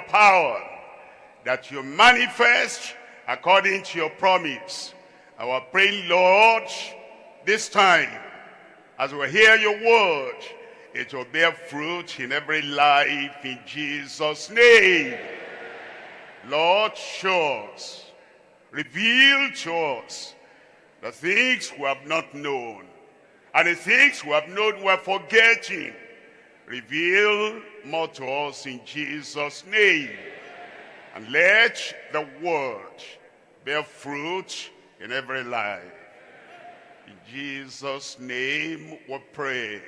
power that you manifest according to your promise. Our praying, Lord, this time, as we hear your word, it will bear fruit in every life in Jesus' name. Lord, show us, reveal to us the things we have not known, and the things we have known we are forgetting. Reveal more to us in Jesus' name. And let the word bear fruit in every life. In Jesus' name we pray.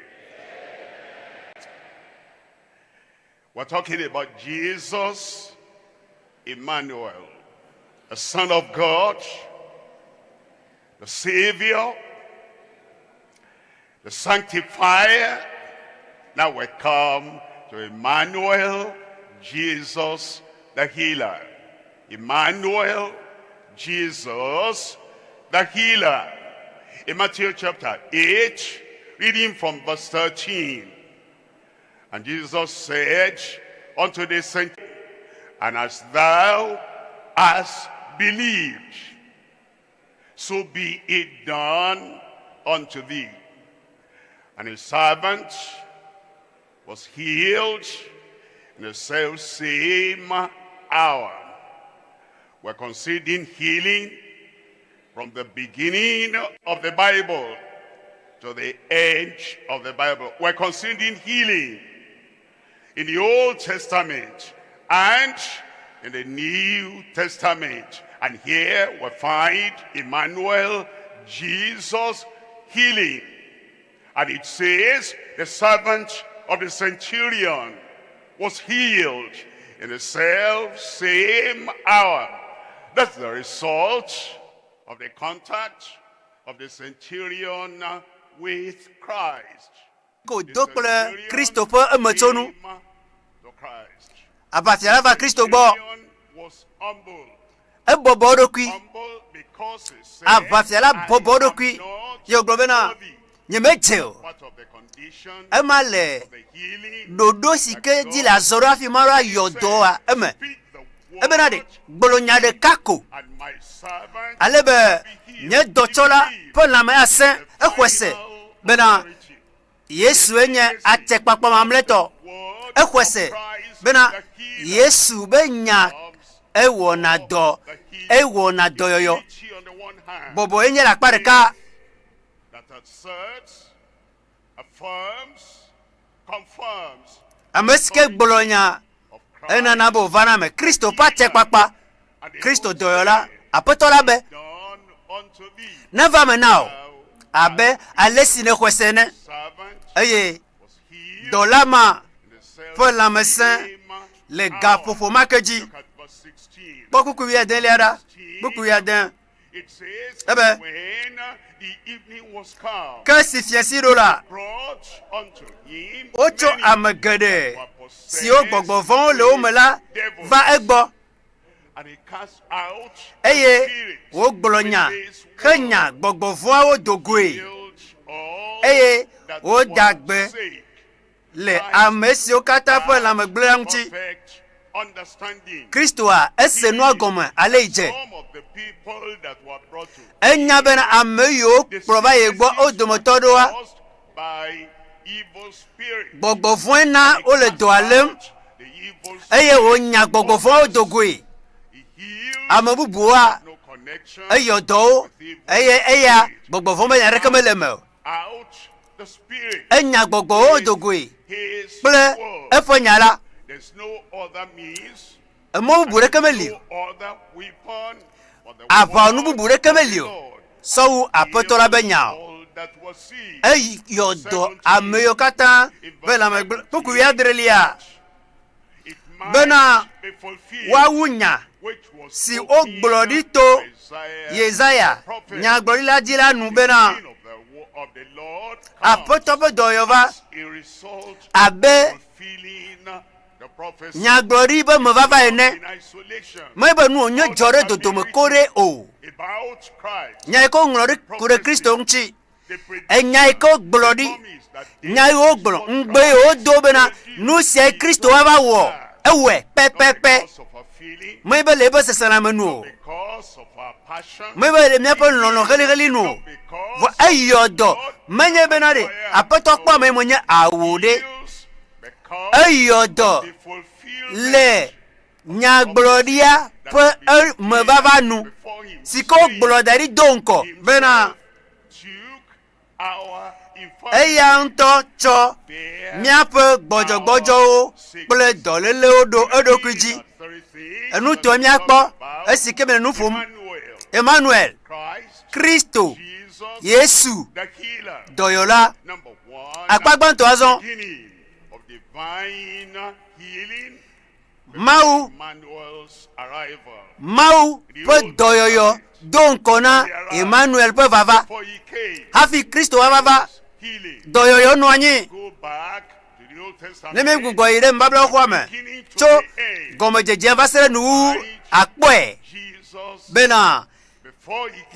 We're talking about Jesus, Emmanuel, the Son of God, the Savior, the Sanctifier. Now we come to Emmanuel, Jesus, the healer. Emmanuel, Jesus, the healer. In Matthew chapter 8, reading from verse 13. And Jesus said unto the centurion, and as thou hast believed, so be it done unto thee. And his servant was healed in the self same hour. We're considering healing from the beginning of the Bible to the end of the Bible. We're considering healing in the Old Testament and in the New Testament. And here we find Emmanuel, Jesus healing. And it says the servant of the centurion was healed in the self same hour. That's the result of the contact of the centurion with Christ. Ko do kple Kristo ƒe emetsonu. Came to Christ. Aʋafia la va Kristo gbɔ. Centurion was humble. Ebɔbɔ eɖokui. Humble because he said, Aʋafia la "I bɔbɔ am eɖokui. not Ye wògblɔ bena, worthy." nyemedze o. Part of the condition Ema le of the healing ɖoɖo si ke dzi le azɔ ɖo hafi Mawu ayɔ dɔa eme. Speak the word, Ebena ɖe, gblɔ nya ɖeka ko. and my servant Ale be nye dɔtsɔla ƒe lãme asẽ exɔe se bena Yesue nye atsekpakpa mamlɛtɔ. word Exɔe se bena Yesu be nya ewɔna dɔ, ewɔna dɔyɔyɔ. Humility on the one hand Bɔbɔ ye nye le akpa ɖeka that asserts, affirms, confirms ame si ke gblɔ nya of Christ enana be wòva na ame. Kristo ƒe atsekpakpa, and the Kristo Lord dɔyɔla, said, aƒetɔ la be done unto thee. neva eme na wò Thou abe ale si nexɔe se ene. servant Eye was healed dɔla ma in the self ƒe lãmesẽ same le hour. gaƒoƒo ma ke dzi. Look at verse 16. Kpɔ kpukpui wuiadelia ɖa. Kpukpui wuiade. It says, Ebe. when the evening was come, Ke si fiasi ɖo la, brought unto him wotsɔ many ame geɖe that were possessed siwo gbɔgbɔ vɔ̃wo le wo me la with va devils, egbɔ and he cast out the eye spirits wògblɔ nya with his henya word, gbɔgbɔ vɔ̃awo do goe healed all eye that woda were gbe sick. le ame siwo katã ƒe lãme gblẽ la ŋuti. Perfect understanding. Kristoa ese nua gɔme ale yi dze. Some of the people that were brought to Enya bena ame yiwo the kplɔ va ye gbɔ wo dometɔ ɖewoa, caused by evil spirits. gbɔgbɔ vɔ̃e na wole dɔa lém The evil eye wònya gbɔgbɔ vɔ̃wo do goe. He healed Ame bubuwoa, no connection eyɔ dɔwo eye eya gbɔgbɔ vɔ̃ be nya ɖeke mele eme o. out the spirit. Enya gbɔgbɔwo do goe His kple word. eƒe nya la. There's no other means, Emɔ bubu ɖeke meli o. no other weapon but the Aʋawɔnu word bubu ɖeke of meli the o. Lord. Sɔwu aƒetɔ la be nya o. All that was sick. Eyɔ dɔ ame yiwo katã be lãme gblẽ. Kpukpui wuiadrelia It might bena be fulfilled, woawu nya which was si spoken wogblɔ ɖi to by Isaiah Yesaya the prophet. nyagblɔɖila dzi la nu The bena healing of the wo- of the Lord comes aƒetɔ ƒe dɔyɔ va as a result abe fulfilling the prophecy nyagblɔɖi be mevava ene. in isolation Menye be nu wònye dzɔ ɖe dodome ko ɖe o. about Christ. Nya yi ke woŋlɔ ɖi ku ɖe Kristo ŋuti. The prediction, Enya yi ke wogblɔ ɖi, promise that nya yi wogblɔ, ŋugbe yi wodo bena nu siae Kristo ava wɔ. Ewɔe pɛpɛpɛ. Menye be le eƒe seselãme nu o. Menye be le míaƒe lɔlɔ̃ heliheli nu o. Vɔ eyɔ dɔ. Menye bena ɖe Aƒetɔ kpɔ ame menye awu ɖe. Eyɔ dɔ le nyagblɔɖia ƒe emevava nu si ke wogblɔ da ɖi do ŋgɔ bena Eya ŋutɔ tsɔ míaƒe gbɔdzɔgbɔdzɔwo kple dɔlélewo ɖo eɖokui dzi. Enu tɔe míakpɔ esi ke míele nu ƒom. Emmanuel, Kristo, Yesu, dɔyɔla. Akpa gbãtɔ azɔ. Mawu, Mawu ƒe dɔyɔyɔ do ŋkɔ na Emmanuel ƒe vava. Hafi Kristo va va, dɔyɔyɔ nɔ anyi. Ne míegbugbɔ yi ɖe nubabla xoxoa me tso gɔmedzedzea va se ɖe nuwuwu, akpɔe bena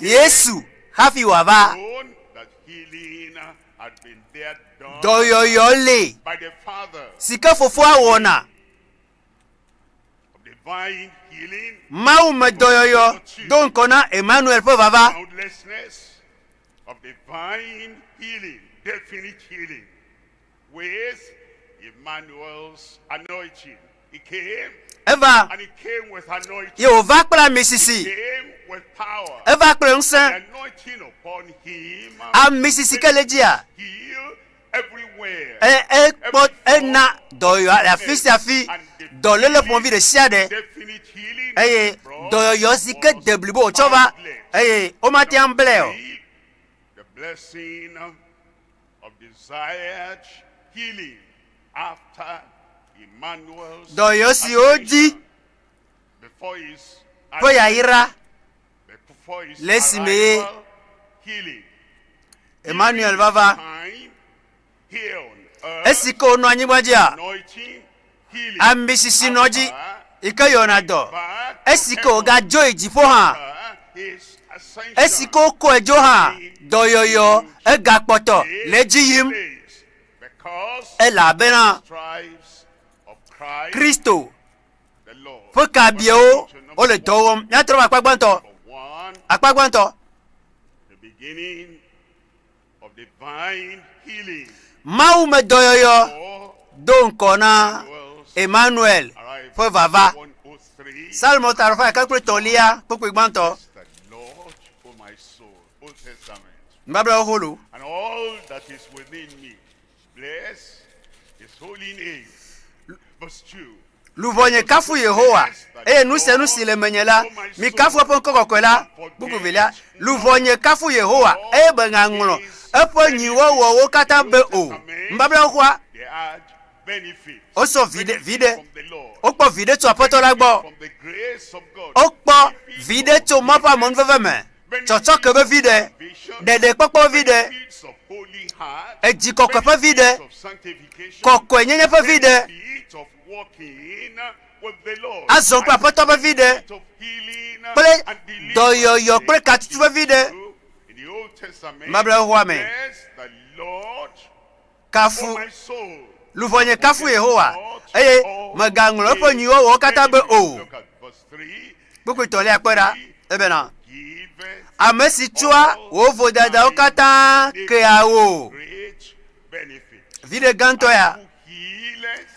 Yesu hafi wòava. Dɔyɔyɔ li si ke Fofoa wɔna. Mawu me dɔyɔyɔ do ŋkɔ na Emmanuel ƒe vava. Eva ye wòva kple ami sisi. Eva kple ŋusẽ. Ami sisi ke le edzia, e, ekpɔ ena dɔyɔyɔ le afi sia afi, dɔléle ƒomevi ɖe sia ɖe eye dɔyɔyɔ si ke de blibo wòtsɔ va eye womate ŋu ablae o. Dɔyɔ si wodi ƒe yayra le esime ye Emmanuel va va. Esi ke wònɔ anyigba dzia, ami sisi nɔ edzi yi ke yɔna dɔ. Esi ke wògadzo yi dziƒo hã, esi ke wokɔe dzo hã, dɔyɔyɔ egakpɔtɔ le edzi yim elabena Kristo ƒe kabiawo wole dɔ wɔm. Míatrɔ va akpa gbãtɔ. Akpa gbãtɔ. Mawu me dɔyɔyɔ do ŋkɔ na Emmanuel ƒe vava. Psalmo ta alafa ɖeka kple etɔ̃lia kpukpui gbãtɔ. Nubabla xoxo lo. Luʋɔnye kafu Yehowa, eye nu sia nu si le menye la, mikafu eƒe ŋkɔ kɔkɔe la. Kpukpui velia, Luʋɔnye kafu Yehowa, eye mègaŋlɔ eƒe nyuiwɔwɔwo katã be o. Nubabla xoxoa, wosɔ viɖe, viɖe, wokpɔ viɖe tso Aƒetɔ la gbɔ. Wokpɔ viɖe tso Mawu ƒe amenuveve me, tsɔtsɔke ƒe viɖe, ɖeɖekpɔkpɔ ƒe viɖe, edzi kɔkɔe ƒe viɖe, kɔkɔenyenye ƒe viɖe, azɔ kple Aƒetɔ ƒe viɖe, kple dɔyɔyɔ kple katutu ƒe viɖe. Nubabla Xoxoa me. Kafu, luʋɔnye kafu Yehowa, eye mègaŋlɔ eƒe nyuiwɔwɔwo katã be o. Kpukpui tɔ̃lia kpɔe ɖa, ebena, Ame si tsɔa wò vodadawo katã kea wò, viɖe gãtɔ ya,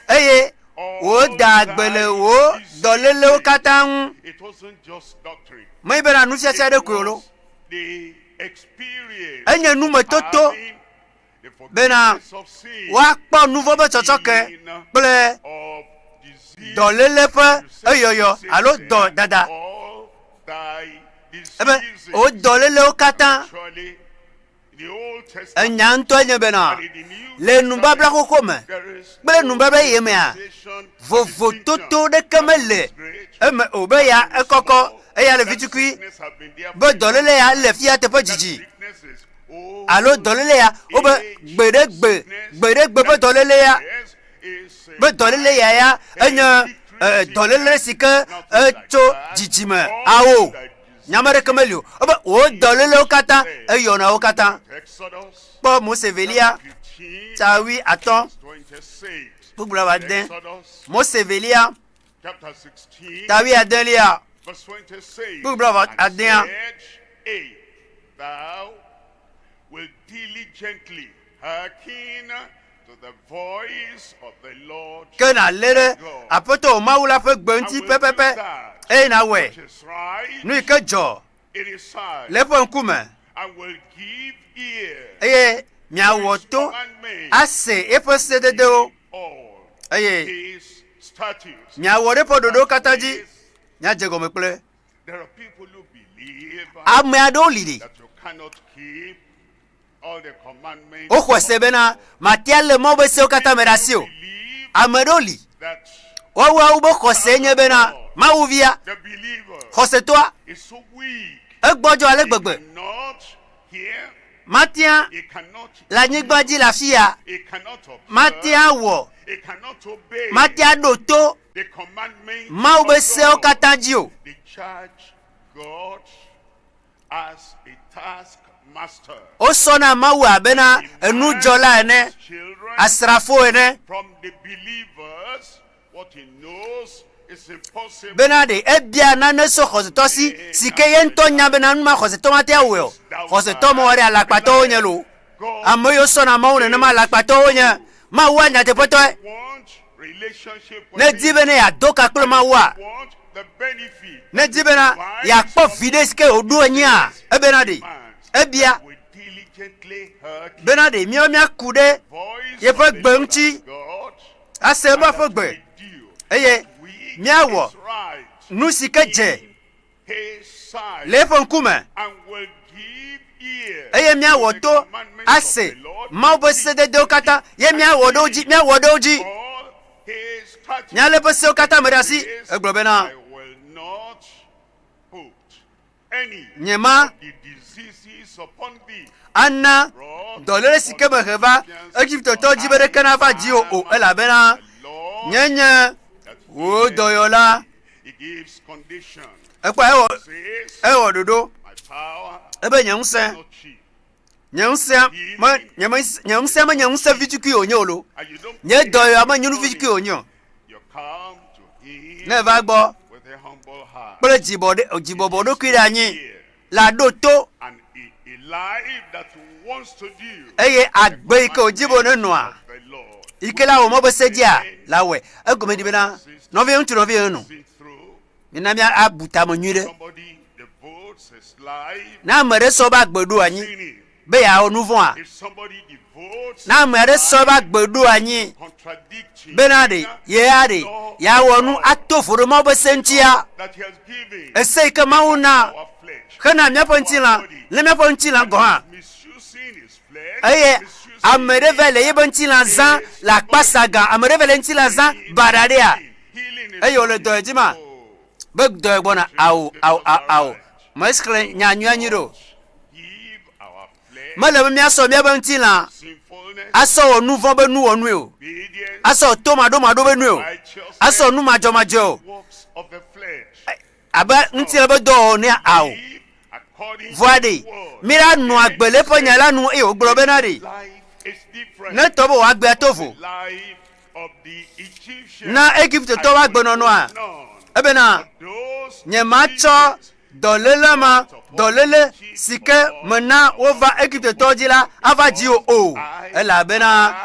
eye wòdaa gbe le wò dɔlélewo katã ŋu. Menye bena nufiafia ɖe koe o lo. Enye numetoto bena woakpɔ nuvɔ̃ ƒe tsɔtsɔke kple dɔléle ƒe eyɔyɔ alo dɔdada. Ebe wò dɔlélewo katã. Enya ŋutɔe nye bena le nubabla xoxo me kple nubabla yeye mea, vovototo ɖeke mele eme o be ya ekɔkɔ eya le vitukui be dɔléle ya le fia teƒe dzidzi alo dɔléle ya wobe gbeɖegbe gbeɖegbe ƒe dɔléle ya be dɔléle ya ya enye dɔléle si ke etso dzidzime awo nyame ɖeke meli o wobe wò dɔlélewo katã eyɔna wo katã kpɔ Mose velia ta wuiatɔ̃ kpukpui blaade Mose velia. Chapter 16, Ta wuiadelia, verse 26. Kpukpui blaeve And adea. said, If thou wilt diligently hearken to the voice of the Lord Ke nàlé ɖe Aƒetɔ wò Mawu la ƒe gbe and ŋuti will do pɛpɛpɛ that eye nàwɔe. which is right Nu yi ke dzɔ in his sight, le eƒe ŋkume and will give ear eye to miawɔ his to commandments, ase eƒe sededewo all eye his statutes. miawɔ ɖe eƒe ɖoɖowo katã dzi. Yes, Miadze gɔme kple There are people who believe ame aɖewo li ɖi. that you cannot keep all the commandments. Woxɔe se bena matea le Mawu ƒe sewo katã me ɖe asi o. Believe Ame aɖewo li that woawoawo be xɔse nye bena Mawu via the believer xɔsetɔa is so weak. egbɔdzɔ ale He gbegbe. cannot hear, Matea he cannot le anyigba dzi le afi ya he cannot observe, matea wɔ he cannot obey matea ɖo to the commandments Mawu ƒe of sewo God. katã dzi o. They charge God as a taskmaster. Wosɔna Mawu abena enudzɔla ene, Children asrafo ene from the believers what he knows is impossible. bena ɖe ebia nane so xɔsetɔ si si ke ye ŋutɔ nya bena nu ma xɔsetɔ mate awɔe o. Xɔsetɔ mewɔ ɖe alakpatɔwo nye lo. God Ame yiwo sɔna Mawu nenema alakpatɔwo nye. Mawua nyateƒetɔe. want relationship with Ne di him. be ne yeado ka kple Mawua, Want the benefit. ne di bena yeakpɔ viɖe si ke wòɖo anyia, ebena ɖe ebia We diligently hearken bena ɖe míawo míaku ɖe voice yeƒe of the gbe Lord ŋuti our God, ase eƒe and that gbe we do eye we míawɔ is right nu si ke dze in his sight, le eƒe ŋkume and will give ear eye to míawɔ the to commandments of ase the Lord Mawu ƒe and keep sededewo katã ye míawɔ ɖe wo dzi míawɔ ɖe wo dzi all his statutes. míalé eƒe sewo katã me ɖe asi. Says, Egblɔ bena I will not put any nye ma of the diseases upon thee ana brought dɔléle si ke upon mehe va the Egyptians, Egiptetɔwo dzi be for ɖeke I nava dziwò o am elabena the Lord nye nye that wò healeth dɔyɔla. thee. He gives condition. Ekpɔ ewɔ Says, ewɔ ɖoɖo my power ebe nye ŋusẽ is not cheap. nye ŋusẽ me nye me nye ŋusẽ menye ŋusẽ vitukui wònye o lo. And you don't Nye pay dɔyɔa menye nu money. vitukui wònye o. You come to him Ne eva gbɔ with a humble heart. kple dzibɔ ɖe dzibɔbɔ ɖokui ɖe anyi Ear la ɖo to And a, a life that wants to do eye agbe yi ke wòdzi be wònenɔa of the Lord. yi ke la wɔ mɔ be se dzia la wɔe. Egɔme ɖi bena nɔvi ŋutsu nɔvi nyɔnu See through. mina mía abu tame nyui ɖe. Somebody devotes his life Ne ame ɖe sɔ eƒe agbe ɖo anyi sinning. be yeawɔ nu vɔ̃a, If somebody devotes ne ame aɖe sɔ eƒe agbe ɖo anyi contradicting bena ɖe yea ɖe yeawɔ nu ato vo ɖe Mawu ƒe se ŋutia, that he has given ese yi ke Mawu na our flesh, hena míaƒe ŋutilã le míaƒe ŋutilã gɔ̃ hã misusing his flesh, eye misusing ame ɖe va le yeƒe ŋutilã zã le akpasaga ame ɖe va le ŋutilã zã baɖa ɖea healing is eye wòle dɔ dzi ma oh, be dɔe gbɔna awo awo awo awo mesixlẽ nya nyuia nyi ɖo give our flesh mele be míasɔ míaƒe ŋutilã sinfulness, asɔ wɔ nu vɔ̃ be nuwɔnue o obedience, asɔ tomaɖomaɖo be nue o righteousness, asɔ nu madzɔmadzɔe o works of the flesh. abe ŋutilã be dɔwɔwɔ nea awo Live according vɔa to ɖe the word. mi la nɔ agbe le eƒe nya la nu eye wògblɔ bena ɖe Life is different. ne tɔ be wòagbea to vo The life of the Egyptians. na Egiptetɔwo ƒe agbenɔnɔa None. ebena Those nye matsɔ dɔléle ma dɔléle si ke mena wova Egiptetɔwo dzi la ava dziwò o elabena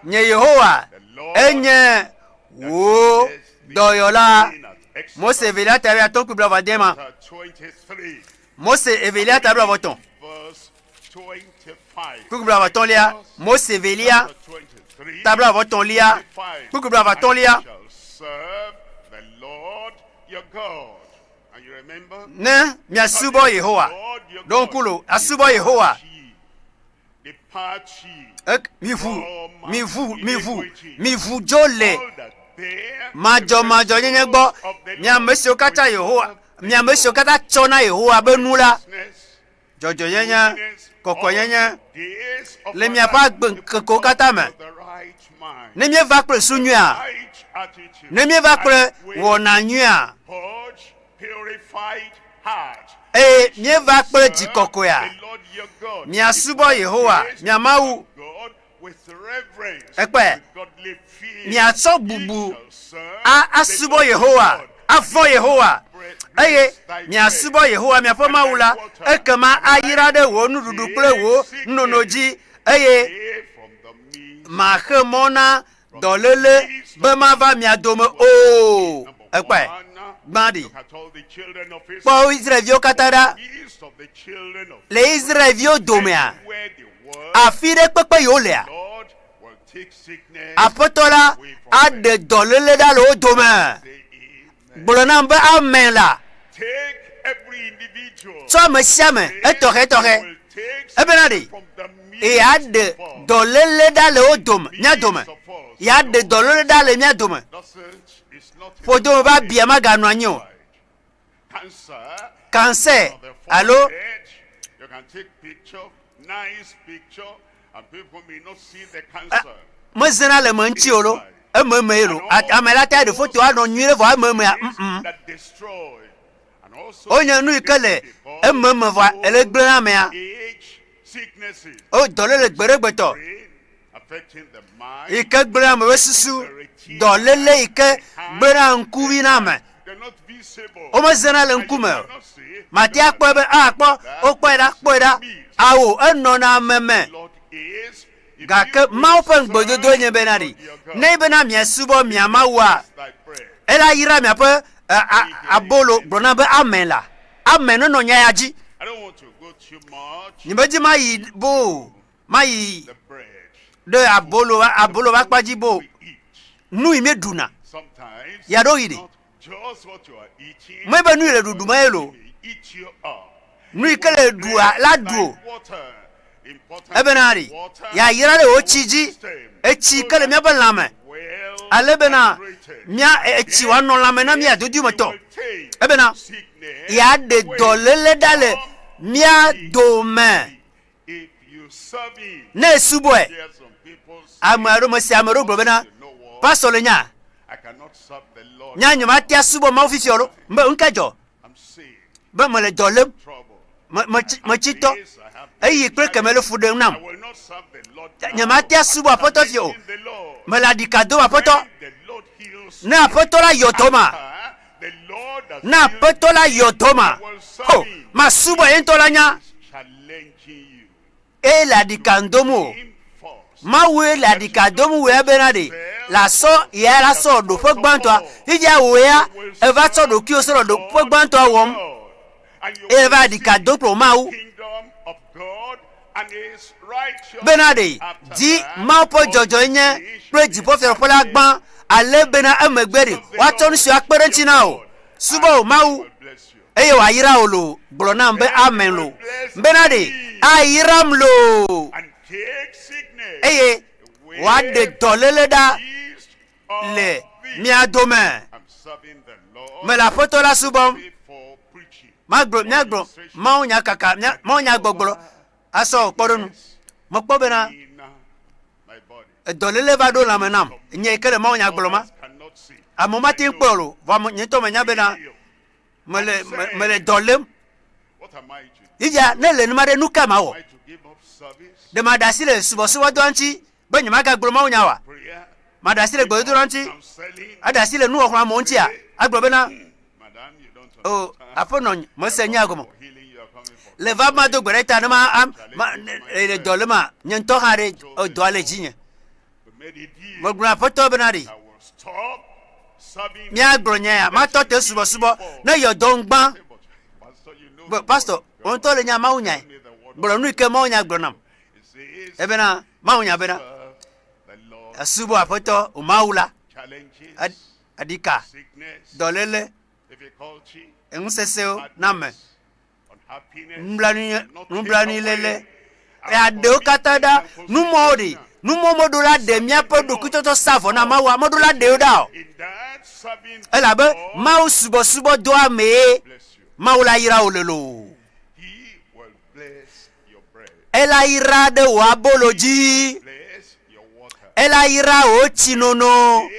nye Yehowa enye wò dɔyɔla. Mose evelia ta wuiatɔ̃ kple blaeve ma. 23, Mose evelia ta blaeve-etɔ̃ verse 25. kple blaeve-atɔ̃lia. Mose evelia 23, ta blaeve-etɔ̃lia 25. kple blaeve-atɔ̃lia. And you shall serve the Lord your God. And you remember? Ne miasubɔ Yehowa, Lord your ɖo God, ŋku lo, asubɔ Yehowa. Depart ye, Depart ye Ek, miʋu, miʋu, miʋu, miʋu dzo le all that bear madzɔmadzɔnyenye gbɔ. of the Mi ame siwo katã Lord Yehowa, mi ame siwo katã tsɔ na Yehowa be nu la, righteousness, dzɔdzɔnyenye, holiness, kɔkɔenyenye all the days of le our miaƒe life. agbe ŋkekewo katã me. With the right mind, Ne míeva kple su nyuia, right attitude, ne míeva kple and with wɔna nyuia, purge, purified heart. eye míeva kple dzi Serve kɔkɔea, the Lord your God. miasubɔ Yehowa, mia Mawu. God Ekpɔe, miatsɔ bubu a asubɔ Yehowa, avɔ̃ Yehowa, eye miasubɔ Yehowa miaƒe Mawu la, ekema ayra ɖe wò nuɖuɖu kple wò nunono dzi, eye maxe mɔ na dɔléle be mava mia dome o. Ekpɔe, gbã ɖi. Kpɔ Israelviwo katã ɖa. Le Israelviwo domea, afi ɖe kpekpe yewo lea, Aƒetɔ la aɖe dɔléle ɖa le wo dome. Gblɔ nam be amen la. Tsɔ ame sia ame etɔxɛtɔxɛ. Ebena ɖe yeaɖe dɔléle ɖa le wo dome, mía dome. Yeaɖe dɔléle ɖa le mía dome. Ƒodome ƒe abia maganɔ anyi o. Cancer alo mezena le eme ŋuti o lo ememe ye lo ame la ta ɖe foto anɔ nyui ɖe vɔ ememea mm wonye nu yi ke le ememe vɔa ele gblẽ na amea o dɔléle gbeɖegbetɔ yi ke gblẽa ame ƒe susu, dɔléle yi ke gblẽna ŋkuvi na ame. Womezena le ŋkume o. Mate akpɔe be a kpɔ wokpɔe ɖa kpɔe ɖa. Ao enɔna ame me. Gake Mawu ƒe ŋugbedodoe nye bena ɖi ne bena miasubɔ mia Mawua, ela yra miaƒe abolo. Gblɔ na be amen la. Amen nenɔ nya ya dzi. Nyemedi mayi boo mayi ɖe abolo abolo ƒe akpa dzi bo nu yi míeɖuna ya ɖo yi ɖe mebe nu yi le ɖuɖu me ye lo nu yi ke le ɖua la ɖu o ebena ɖi yayra ɖe wò tsi dzi etsi ke le míaƒe lãme ale bena mía etsi wòanɔ lãme na mía dodoe me tɔ ebena yeaɖe dɔléle ɖa le mía dome Ne esubɔe, ame aɖewo mese ame aɖewo gblɔ bena, Pastor le nya, nya nyemate asubɔ Mawu fifia o ɖo. Mbe ŋke dzɔ be mele dɔ lém, metsi tɔ, eyi kple keme le fu ɖem nam. Nyemate asubɔ Aƒetɔ fifia o. Mele aɖika dom Aƒetɔ. Ne Aƒetɔ la yɔ dɔ ma, Ne Aƒetɔ la yɔ dɔ ma, ho, masubɔ ye ŋutɔ la nya. Eye le aɖika dom o. Mawue le aɖika dom wòe bena ɖe lasɔ ya la sɔ ɖoƒe gbãtɔa. Fifia wò ya eva tsɔ ɖokuiwò sɔ le ɖoƒe gbãtɔa wɔm. Eye eva aɖika do kple Mawu. Bena ɖe di Mawu ƒe dzɔdzɔenye kple dziƒofiaɖuƒe la gbã, ale bena emegbe ɖe woatsɔ nu siwo akpe ɖe eŋuti na wò. Subɔ wò Mawu, eye wòayra wò loo. Gblɔ nam be, Amen loo. Bena ɖe ayram loo, eye wòaɖe dɔléle ɖa le mia dome. Mele Aƒetɔ la subɔm. Magblɔ, míagblɔ mawunya kaka, mía, mawunya gbɔgblɔ asɔ kpɔ ɖe nu. Mekpɔ bena edɔléle va ɖo lãme nam. Nye yi ke le mawunya gblɔ ma. Amewo mate ŋu kpɔe o, vɔ nye ŋutɔ menya bena mele, mele dɔ lém. Fifia ne le numa ɖe, nu ka mawɔ? Ɖe maɖe asi le subɔsubɔdɔa ŋuti be nyemagagblɔ mawunya oa? Maɖe asi le gbedodoɖa ŋuti, aɖe asi le nuxɔxlɔ̃ amewo ŋutia? Agblɔ bena, O, aƒenɔ, mese nya gɔme. Le va mado gbe ɖe ta ne ma, ma, le dɔ lema, nye ŋutɔ hã ɖe dɔa le dzinye. Megblɔ aƒetɔ bena ɖe, míagblɔ nya ya, matɔ te subɔsubɔ, ne yɔ dɔ ŋgbã. Pastor, wò ŋutɔ le nya Mawu nyae. Gblɔ nu yi ke Mawu nya gblɔ nam. Ebena, Mawu nya bena, esubɔ Aƒetɔ, wò Mawu la, aɖika, dɔléle, eŋusesewo na ame, nublanuiléle, eaɖewo katã ɖa. Numɔwo ɖe, numɔ meɖo la ɖe míaƒe ɖokuitɔtɔ sa vɔ na Mawua, meɖo la ɖewo ɖa o. Elabe Mawu subɔsubɔ doa amee Mawu la yra wò le loo. Ela yra ɖe wò abolo dzi, ela yra wò tsinono,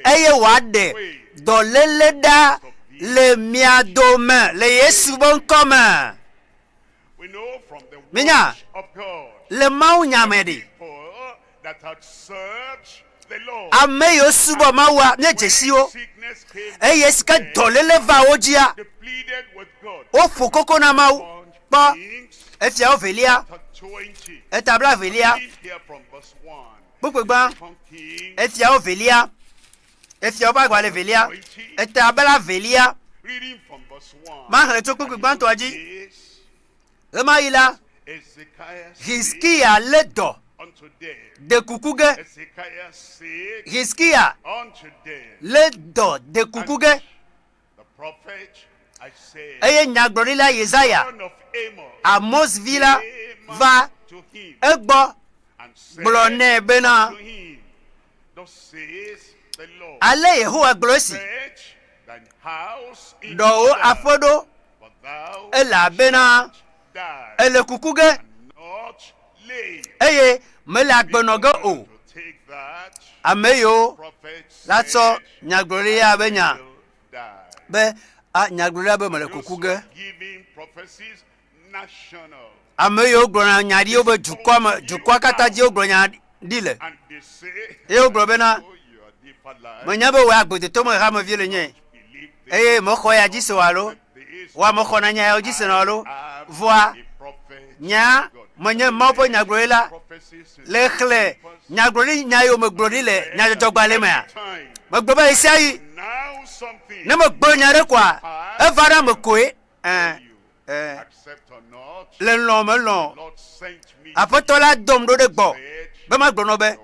eye wòaɖe dɔléle ɖa le mia dome le Yesu ƒe ŋkɔ me. Minya, le mawunya me ɖe, Ame yiwo subɔ Mawua, míedze si wo. Eye esi ke dɔléle va wo dzia, woƒo koko na Mawu. Kpɔ Efiawo velia, eta blaevelia, kpukpui gbã. Efiawo velia, Efiawo ƒe agbalẽ velia, eta blaevelia. Maxlẽ tso kpukpui gbãtɔa dzi. Ɣemaɣi la, Hizkiya lé dɔ de kuku ge. Hizkiya lé dɔ de kuku ge. Eye nyagblɔɖila Yesaya, Amoz vi la, va egbɔ gblɔ nɛ bena, Ale Yehowa gblɔ esi, Ɖɔ wò aƒe ɖo, elabena èle kuku ge, eye mèle agbe nɔ ge o. Ame yiwo la tsɔ nyagblɔɖia be nya be a nyagblɔɖia be mele kuku ge. Ame yiwo gblɔna nya ɖi wobe dukɔa me dukɔa katã dzi wogblɔ nya ɖi le. Eye wogblɔ bena menya be wò agbedetɔ me hamevi le nye eye mexɔ ya dzi se o alo wò mexɔna nya yawo dzi se na alo vɔa nya menye Mawu ƒe nyagblɔɖila le xlẽ nyagblɔɖi nya yiwo megblɔ ɖi le nyadzɔdzɔgbalẽ mea megblɔ be ɣesiaɣi ne megblɔ nya ɖe koa eva ɖe ame koe Ẽ, ẽ, le lɔ̃ melɔ̃. Aƒetɔ la dɔm ɖo ɖe gbɔ be magblɔ nɔ be,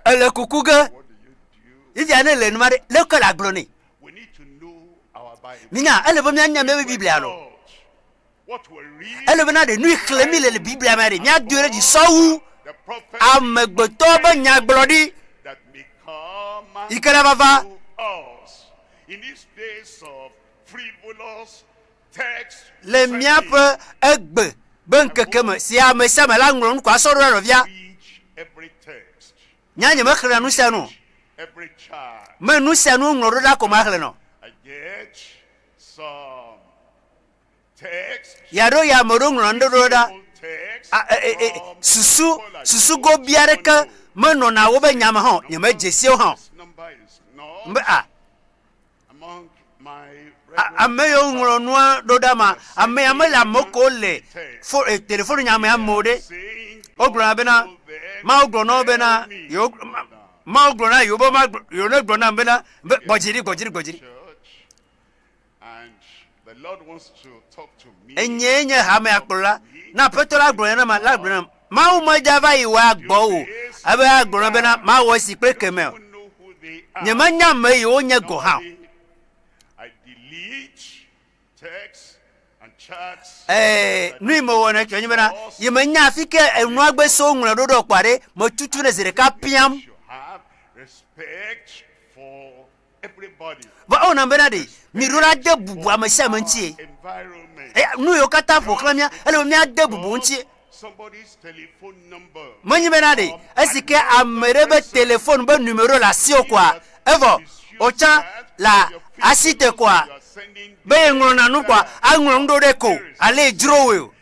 Èle kuku ge. Fifia ne le numa ɖe, leke le agblɔ nɛ? Minya, ele be míanya míaƒe Biblia lo. Ele be na ɖe nui xlẽ mi le le Biblia me ɖe, míadoe ɖe dzi sɔwu amegbetɔ be nyagblɔɖi yi ke la vava Le míaƒe egbe be ŋkeke me si ame sia ame la ŋlɔ nu ko asɔ ɖo ɖe nɔvia. Nya nye mexlẽna nu sia nu o. Me nu sia nu woŋlɔ ɖo ɖa ko maxlẽ nɔ. Yaɖo ya ame ɖewo ŋlɔ nu ɖo ɖa. Susu susu gobi aɖeke menɔna wobe nya me hã o. Nyemedze si wo hã o. Mbe a ame yiwo ŋlɔ nua ɖo ɖa ma, amea mele ame ko le fo e, telefoni nya me amewo ɖe. Wogblɔna bena Mawu gblɔ na wo bena yewo Mawu gblɔ na yewo be magblɔ yewo ne gblɔ nam bena be gbɔ dzi ɖi gbɔ dzi ɖi gbɔ dzi ɖi. Enyee nye hamea kplɔla. Ne Aƒetɔ la gblɔ nenema la, gblɔ nam. Mawu medza va yi wòa gbɔ o, ebe agblɔ na bena mawɔ esi kple kemɛ o. Nyemenya ame yi wonye gɔ̃ hã o. Ee, nu yi mewɔnɛ tsɔ nye bena, yi menya afi ke enua gbe so ŋlɔe ɖo ɖe kpɔa ɖe, metutu ɖe zi ɖeka piam. Vɔ ewɔna bena ɖe miɖo la de bubu ame sia ame ŋutie. Eya nu yiwo katã ƒo xlã mía, ele be míade bubu ŋutie. Menye bena ɖe esi ke ame ɖe be telefon be numero le asiwò koa, evɔ wòtsã le asi te koa, be yeŋlɔna nu koa, aŋlɔ nu ɖo ɖe ko ale dzro wòe o.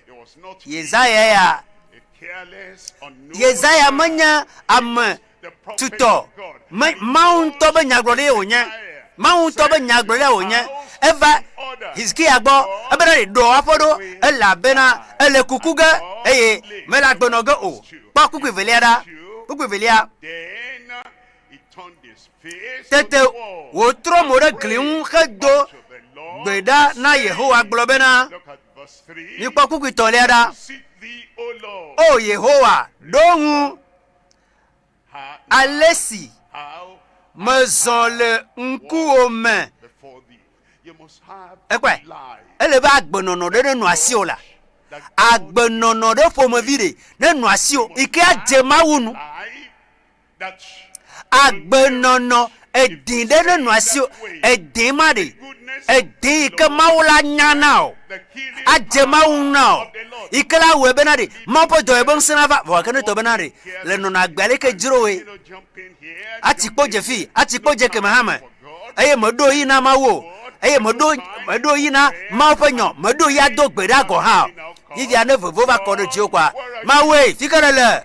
Yesaya ya, Yesaya menye ame tutɔ. Me, Mawu ŋutɔ be nyagblɔɖi wònye. Mawu ŋutɔ be nyagblɔɖia wònye. Eva Hizkiya gbɔ ebena ɖe ɖɔ aƒe ɖo elabena ele kuku ge eye mele agbe nɔ ge o. Kpɔ kpukpui velia ɖa. Kpukpui velia. Tete wòtrɔ mo ɖe gli ŋu hedo gbe ɖa na Yehowa gblɔ bena, Mikpɔ kpukpui tɔ̃lia ɖa. O Yehowa, ɖo ŋu ale si mezɔ le ŋkuwò me. Ekpɔe, ele be agbenɔnɔ ɖe nenɔ asiwò la. Agbenɔnɔ ɖe ƒomevi ɖe nenɔ asiwò yi ke adze Mawu nu. Agbenɔnɔ edĩ ɖe nenɔ asiwò, edĩ ma ɖe, edĩ yi ke Mawu la nya na wò, adze Mawu ŋu na wò, yi ke la wɔe bena ɖe Mawu ƒe dɔyɔyɔ be ŋusẽ nava. Vɔ gake ne tɔ bena ɖe le nɔnɔ agbe ale ke dzro wòe, ati kpo dze fi, ati kpo dze keme hã me, eye meɖo ɣi na Mawu o, eye meɖo meɖo ɣi na Mawu ƒe nyɔ, meɖo ɣi ado gbe ɖa gɔ̃ hã o. Fifia ne vevo va kɔ ɖe dziwò koa, Mawue, fi ke nèle?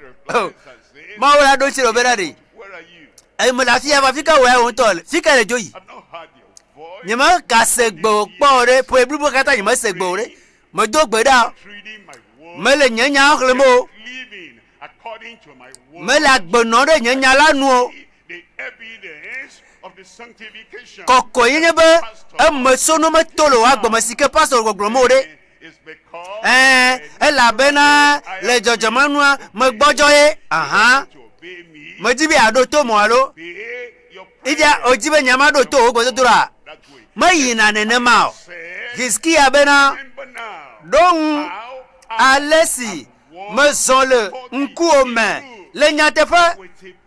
Mawu la ɖo ŋuti nɛ bena ɖe, Where are you? Eye mele afi ya va, fi ka wò ya wò ŋutɔ le? Fi ka nèdzo yi? I've not heard your voice. Nyemegase gbe wò kpɔ o ɖe. Ƒe blibo katã nyemese gbe wò ɖe. Medo gbe ɖa o. Not reading my word. Mele nye nyawo xlẽm o. Living according to my word. Mele agbe nɔm ɖe nye nya la nu o. The evidence of the sanctification. Kɔkɔenyenye be emetsonu meto le wò agbe me si ke pastor gbɔgblɔm o ɖe. Is because Ɛ̃, elabena le dzɔdzɔmenua megbɔdzɔ ye. Aha. to obey me. Medi be yeaɖo to mɔ alo? Obey your Ifia prayer. wòdi be nyemaɖo to wò gbedodoɖa? That way. Meyina nenema o. Said, Hizkiya bena, remember now ɖo ŋu how I ale si mezɔ le ŋkuwò me le nyateƒe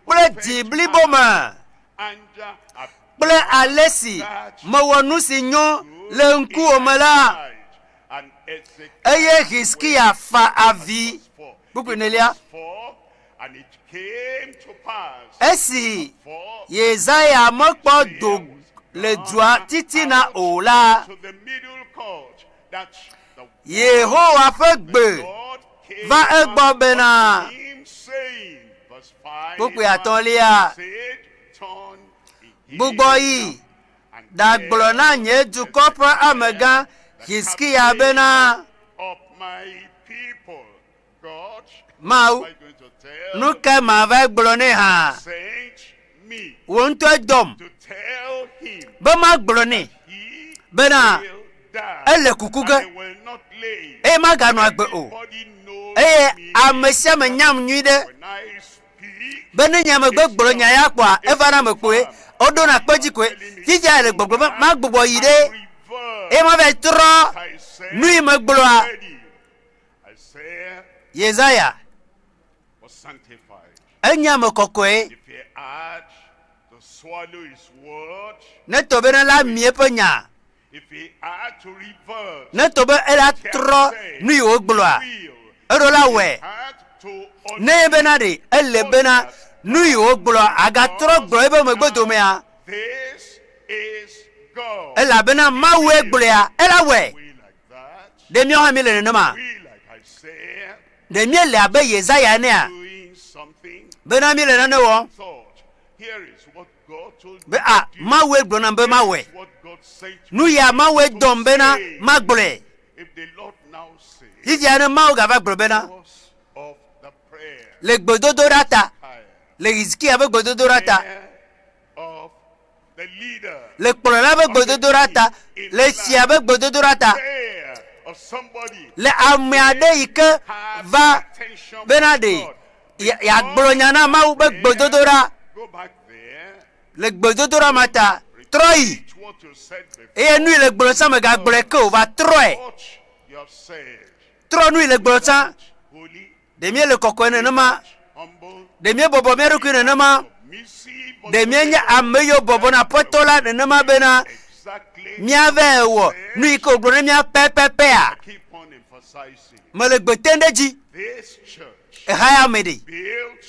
kple dzi blibo me and have kple ale si mewɔ nu si nyo le ŋkuwò me la. died. And Ezekiel Eye Hizkiya fa avi. verse 4. Kpukpui enelia. Verse 4, And it came to pass. Esi For Yesaya mekpɔ do le dua titina o la, to the middle court that the Yehowa ƒe gbe Lord came va egbɔ bena, unto him, saying, verse 5, kpukpui atɔ̃lia, said, Turn again gbugbɔ yi and ɖagblɔ na nye dukɔ ƒe amegã Hizkiya bena, of my people. God, Mawu, am I going to tell nu ka mava gblɔ nɛ hã? sent me Wò ŋutɔe dɔm to tell him be magblɔ nɛ he bena will die ele kuku ge and he will not live. eye maganɔ agbe o. Everybody knows Eye me ame sia ame nyam nyui ɖe when I speak. be ne nye megbe gblɔ nya ya kpɔa eva na ame kpoe woɖona kpe dzi koe. Fifia le gbɔgblɔ be magbugbɔ yi ɖe Reverse. eye mava trɔ I said nu yi megblɔa. already. Isaiah Yesaya was sanctified. enye ame kɔkɔe. If he had to swallow his word, Ne tɔ bena la mi eƒe nya, if he had to reverse, ne tɔ be ela trɔ nu yi wògblɔa, will, eɖo la wɔe. had to Ne ye bena ɖe ele bena nu yi wògblɔ agatrɔ gblɔ ebe megbe domea, This is God. elabena Mawue gblɔea, ela wɔe. We like that. Ɖe míawo hã míele nenema? We like Isaiah Ɖe míele abe Yesaya enea? doing something. Bena míele nane wɔm Thought. Here is what God told be me a to do. Mawue gblɔ nam be Here mawɔe. is what God said to Nu me ya Mawue to dɔm bena say. magblɔe. If the Lord now says, Fifia ne Mawu gava gblɔ bena because of the prayer le gbedodoɖa ta, higher, le Hizkiya ƒe gbedodoɖa ta, prayer of the leader, le kplɔla ƒe gbedodoɖa ta, le fia ƒe gbedodoɖa ta, prayer of somebody le ame aɖe yi ke has va attention bena for ɖe God. ya- yeagblɔ nya na Mawu be gbedodoɖa Go back there. le gbedodoɖa ma ta trɔ yi Repeat what you said before. eye nu yi le gblɔ tsã megagblɔe ke o va trɔe What you have said. trɔ nu yi le gblɔ tsã Holy, ɖe míele kɔkɔe nenema humble, ɖe míebɔbɔ mía ɖokui nenema submissive ɖe unto míenye the Lord. ame yiwo bɔbɔ na Aƒetɔ la nenema bena Exactly. míavae wɔ nu yi ke wògblɔ ne mía pɛpɛpɛa I keep on emphasizing. mele gbe tem ɖe dzi This church eha ya me ɖe built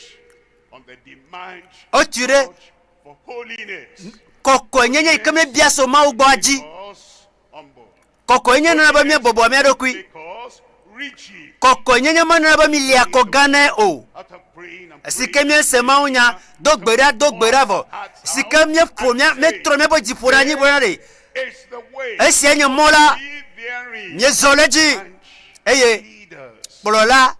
on the demand Wotu ɖe God for holiness. kɔkɔenyenye yi ke míebia so Mawu gbɔa dzi Because humble. kɔkɔenyenye nana be míebɔbɔ mía ɖokui Because rigid. kɔkɔenyenye menana be mília kɔ gã nɛ o Out of praying and si ke praying, míese Mawu nya do gbe ɖa do gbe ɖa vɔ si ke míeƒo mía míetrɔ míaƒe dzi ƒo ɖe anyi gblɔna ɖe It's the way. esia nye mɔ la Be therein míezɔ ɖe edzi and eye leaders, kplɔla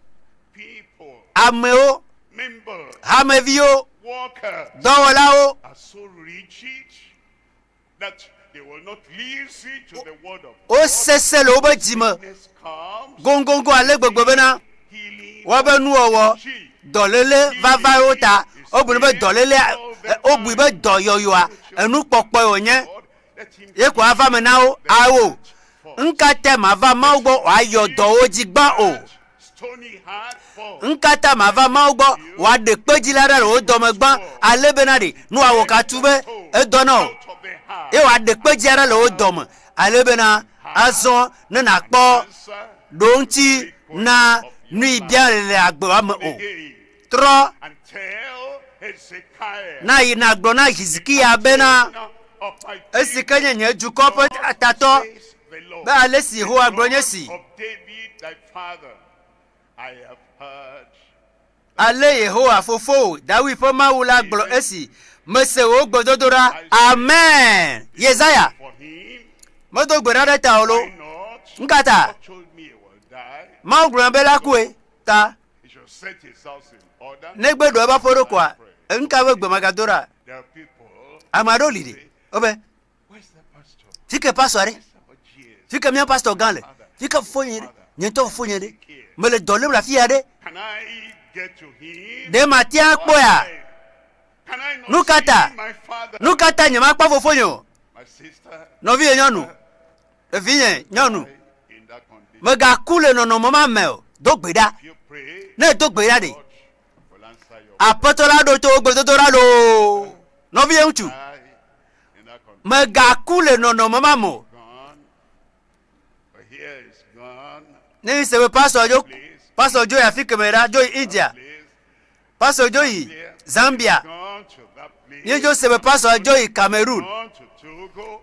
people, amewo members, hameviwo workers dɔwɔlawo are so rigid that they will not listen to the word of God. wosese le woƒe dzime Sickness comes, goŋgoŋgo ale gbegbe bena healing woabe nuwɔwɔ she dɔléle vava wo ta wobui be dɔlélea wobui be dɔyɔyɔa enukpɔkpɔe wònye God, let him ye ko ava me na wo awo ŋka mava Mawu gbɔ wòayɔ dɔwo dzi gbã o stony heart for ŋka ta mava Mawu gbɔ wòaɖe kpedzi la ɖa le wo dɔme gbã ale bena ɖe nu wòawɔ katu be edɔ na o out of the heart. ye wòaɖe kpedzi aɖe le wo dɔme ale bena azɔ ne nàkpɔ Answer ɖo ŋuti na nu yi bia le agbewa me o again trɔ and tell Hezekiah na yi nàgblɔ na Hizkiya bena of my esi ke nye nye dukɔ ƒe tatɔ says the Lord. be ale si Yehowa gblɔ nye si of David thy father, I have heard Ale Yehowa fofowò Dawid ƒe Mawu la gblɔ esi, Mese wò gbedodoɖa. Amen. Yesaya medo gbe ɖa ɖe ta o lo. Nukata? Mawu gblɔ be la kue ta. Negbe ɖo eƒe aƒe ɖo koa, nuka be gbe magado ɖa? Ame aɖewo li ɖi. Wobe, fi ke pastor ɖe? Fi ke mía pastor gã le? Fi ke fofonye ɖe? Nye ŋutɔ fofonye ɖe? Mele dɔ lém le afi ya ɖe? Ɖe mate akpɔea? Nu ka ta? Nu ka ta nyemakpɔ fofonye o? Nɔvinye nyɔnu, evinye nyɔnu, mègaku le nɔnɔme ma me o. Do gbe ɖa. Ne èdo gbe ɖa ɖe, Aƒetɔ la ɖo to wò gbedodoɖa loo. Nɔvinye ŋutsu, mègaku le nɔnɔme ma me o. Ne mi se be pastor dzo, pastor dzo yi afi kemɛ ɖa, dzo yi India, pastor dzo yi Zambia, míedzo se be pastor dzo yi Cameroon,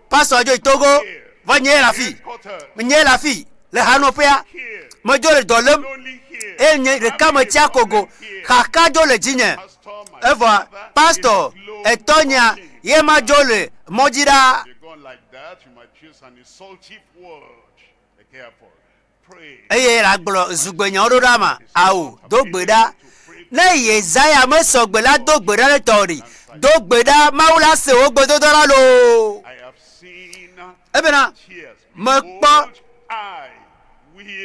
pastor dzo yi Togo, vɔ nye le afi, nye le afi le hanɔƒea, medzo le dɔ lém eye nye ɖeka metsi akogo, xaxa dzo le dzinye. Evɔa pastor etɔnyea ye ma dzo le mɔ dzi ɖaa. Eye nàgblɔ zugbenyawo ɖo ɖa ma? Ao, do gbe ɖa. Ne Yesaya mesɔ gbe la, do gbe ɖa ɖe tɔwò ɖi. Do gbe ɖa, Mawu la se wò gbedodoɖa loo. Ebena mekpɔ,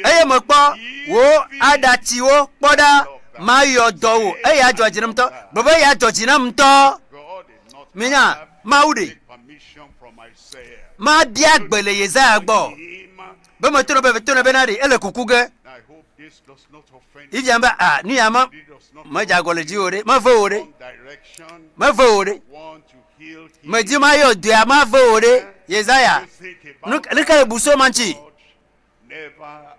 eye mekpɔ wò aɖatsiwo kpɔ ɖa, mayɔ dɔ wò, eye adzɔ dzi nam ŋutɔ. Gblɔ be eya dzɔ dzi nam ŋutɔ. Minya, Mawu ɖe, mabia gbe le Yesaya gbɔ be meto be to bena ɖe ele kuku ge. Ifia be a nu ya me medze agɔ le dziwò ɖe, meve wò ɖe, meve wò ɖe. Medi mayɔ dɔea mave wò ɖe, Yesaya. Nu ka le buso ma ŋuti?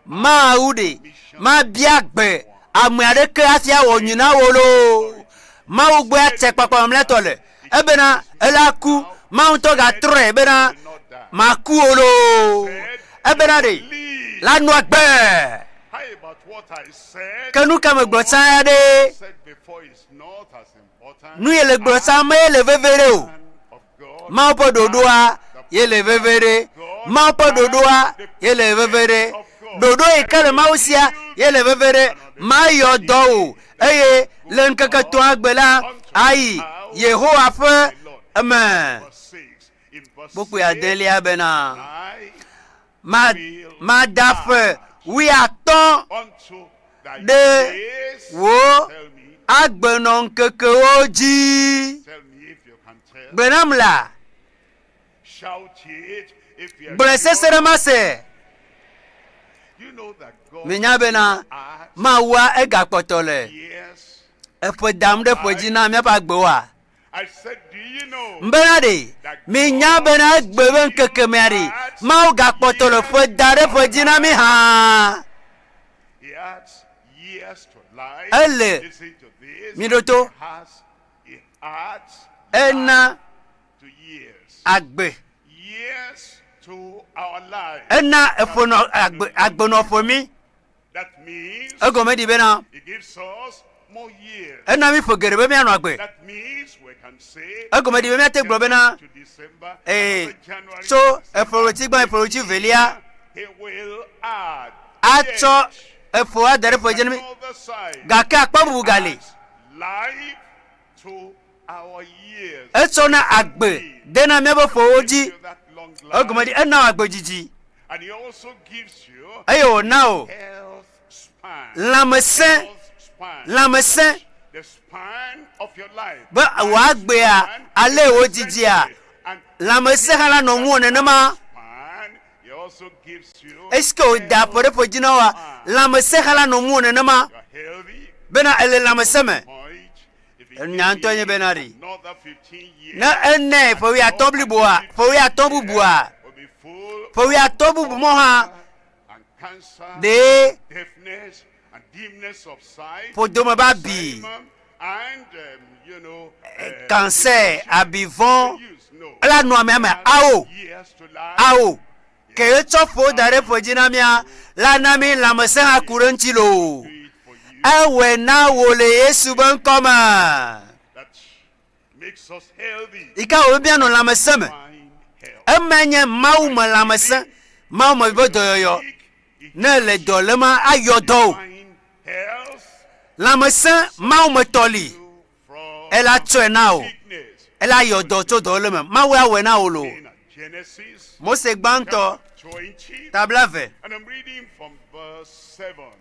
Mawu ɖe, mabia gbe ame aɖeke hafi awɔ nyui na wò loo. Mawu gbɔe atsɛkpakpa mamlɛtɔ le. Ebena ela ku. Mawu ŋutɔ gatrɔe bena maku o loo. Ebena ɖe la nɔ agbe. Ke nu ka megblɔ tsã ya ɖe? Nu ye le gblɔ tsã me le veve ɖe o. Mawu ƒe ɖoɖoa ye le veve ɖe. Mawu ƒe ɖoɖoa ye le veve ɖe. Ɖoɖo yi ke le Mawu sia ye le veve ɖe. Mayɔ dɔ wò eye le ŋkeke etɔ̃a gbe la ayi Yehowa ƒe eme. Kpukpui adelia bena, Ma, mada ƒe wuiatɔ̃ ɖe wò agbenɔŋkekewo dzi. Gblɔe nam la, gblɔe sese ɖe mase. Minya bena Mawua egakpɔtɔ le eƒe dam ɖe ƒe dzi na míaƒe agbewoa? Bena ɖe minya bena egbe be ŋkeke mea ɖe Mawu gakpɔtɔ le ƒe da ɖe ƒe dzi na mi hã. Ele miɖo to. Ena agbe. Ena eƒe nɔ agbe agbenɔƒe mi. Egɔme ɖi bena ena mí ƒe geɖe be míanɔ agbe. Egɔme ɖi be míate gblɔ bena ee tso eƒe ɣleti gbã eƒe ɣleti velia atsɔ eƒe ade ɖe ƒe dzi na mí. Gake akpa bubu gali. Etsɔna agbe dena míaƒe ƒewo dzi. Egɔme ɖi ena agbe dzidzi. Eye wòna wò lãmesẽ, lãmesẽ be wò agbea ale wò dzidzia, lãmesẽ hã la nɔ ŋuwò nenema. Esike wòda ƒe ɖe ƒe dzi na woa, lãmesẽ hã la nɔ ŋuwò nenema bena èle lãmesẽ me. Nya ŋutɔe nye bena ɖe ne ene ƒe wuiatɔ̃ bliboa, ƒe wuiatɔ̃ bubua, ƒe wuiatɔ̃ bubu mɔ hã ɖee ƒodome be abi, kansɛ, abi vɔ̃ ela nɔ amea me. Ao, ao, ke etsɔ ƒo da ɖe ƒe dzi na mía la na mí lãmesẽ hã ku ɖe eŋuti loo. Ewɔe na wò le Yesu be ŋkɔ me. Yi ke wòbe míanɔ lãmesẽ me. Emae nye Mawu me lãmesẽ, Mawu me ƒe dɔyɔyɔ. Ne èle dɔ lém ayɔ dɔ wò. Lãmesẽ Mawu me tɔ li. Ela tsɔe na wò. Ela yɔ dɔ tso dɔléle me. Mawu awɔe na wò loo. Mose gbãtɔ, ta blave,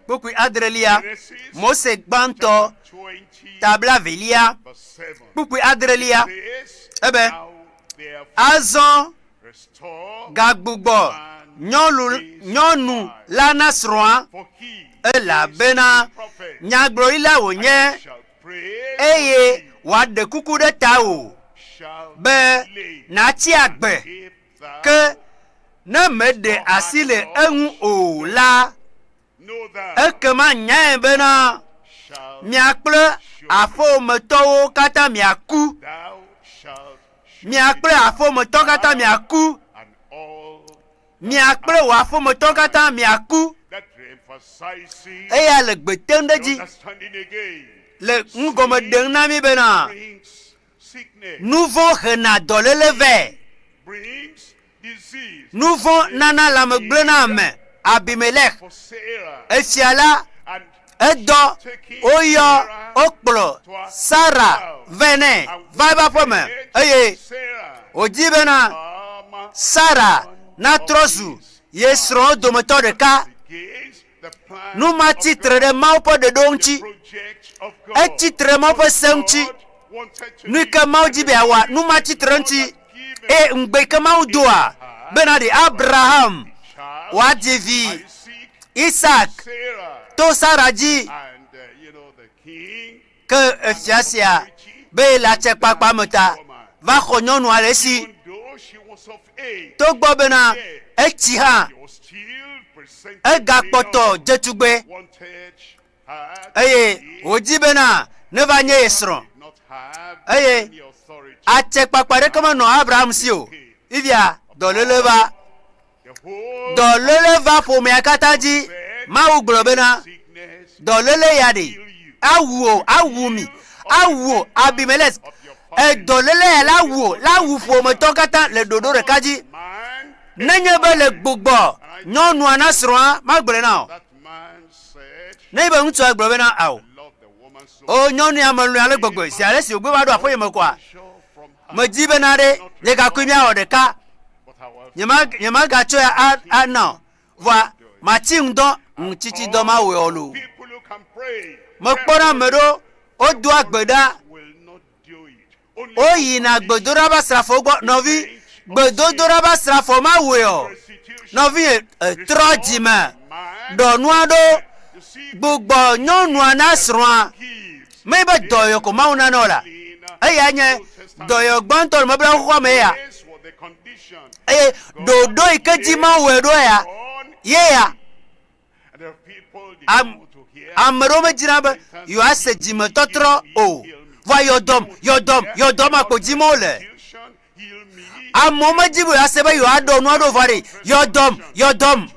kpukpui adrelia. Mose gbãtɔ, ta blavelia, kpukpui adrelia. Ebe, azɔ gagbugbɔ nyɔnu, nyɔnu la na srɔ̃a, elabena nyagblɔɖila wònye eye wòaɖe kuku ɖe tawò be nàtsi agbe. Ke ne mèɖe asi le eŋu o la, ekema nyae bena mia kple aƒewòmetɔwo katã miaku. Mia kple aƒewòmetɔwo katã miaku. Mia kple wò aƒemetɔwo katã miaku. Eya le gbe tem ɖe edzi le nu gɔme ɖem na mí bena nu vɔ̃ hena dɔléle vɛ. Nu vɔ̃ nana lãme gblẽna ame. Abimelek, efia la, edɔ woyɔ wokplɔ Sara vɛ nɛ va eƒe aƒeme eye wòdi bena Sara natrɔ zu ye srɔ̃wo dometɔ ɖeka. Nu ma tsi tre ɖe Mawu ƒe ɖoɖo ŋuti. Etsi tre ɖe Mawu ƒe se ŋuti. Nu yi ke Mawu di be yeawɔa, nu ma tsi tre ŋuti. Eye ŋugbe yi ke Mawu doa bena ɖe Abraham wòadzi vi Isak to Sara dzi. Ke efia sia be yele atsekpakpa me ta va xɔ nyɔnua le esi. Togbɔ bena etsi hã, egakpɔtɔ dze tugbe eye wòdi bena neva nye ye srɔ̃. Eye atsekpakpa ɖeke menɔ Abraham si o. Fifia dɔléle va. Dɔléle va ƒomea katã dzi. Mawu gblɔ bena, Dɔléle ya ɖe, awu wò, awu mi, awu wò, Abimelek. Edɔléle ya la wu wò, la wu ƒometɔ katã le ɖoɖo ɖeka dzi. Nenye be le gbugbɔ nyɔnua na srɔ̃a, magblɔe na o. Nenye be ŋutsua gblɔ bena, Ao, o nyɔnu ya melɔ̃e ale gbegbe, zi ale si wògbe va ɖo aƒenye me koa, medi bena ɖe nye gakui míawɔ ɖeka. Nyemagatsɔe ana o. Vɔa matsi ŋdɔ, ŋutsitsidɔ mawɔe o loo. Mekpɔna ame ɖewo wodoa gbe ɖa, woyina gbedoɖa ƒe asrafowo gbɔ. Nɔvi, gbedodoɖa ƒe asrafo mawɔe o. Nɔvi, etrɔ dzime, ɖɔ nua ɖo, gbugbɔ nyɔnua na srɔ̃a. Menye be dɔyɔyɔ ko Mawu nana o la, eya nye dɔyɔyɔ gbãtɔ le mebla xoxoa me ya. Eye ɖoɖo yi ke dzi Mawu wɔe ɖo ya, ye ya. Am, ame ɖewo medina be yewoase dzimetɔtrɔ o. Vɔa yɔdɔm, yɔdɔm, yɔdɔm akpo dim wole. Amewo medi be yewoase be yewoaɖɔ nua ɖo vɔ ɖe yɔdɔm, yɔdɔm.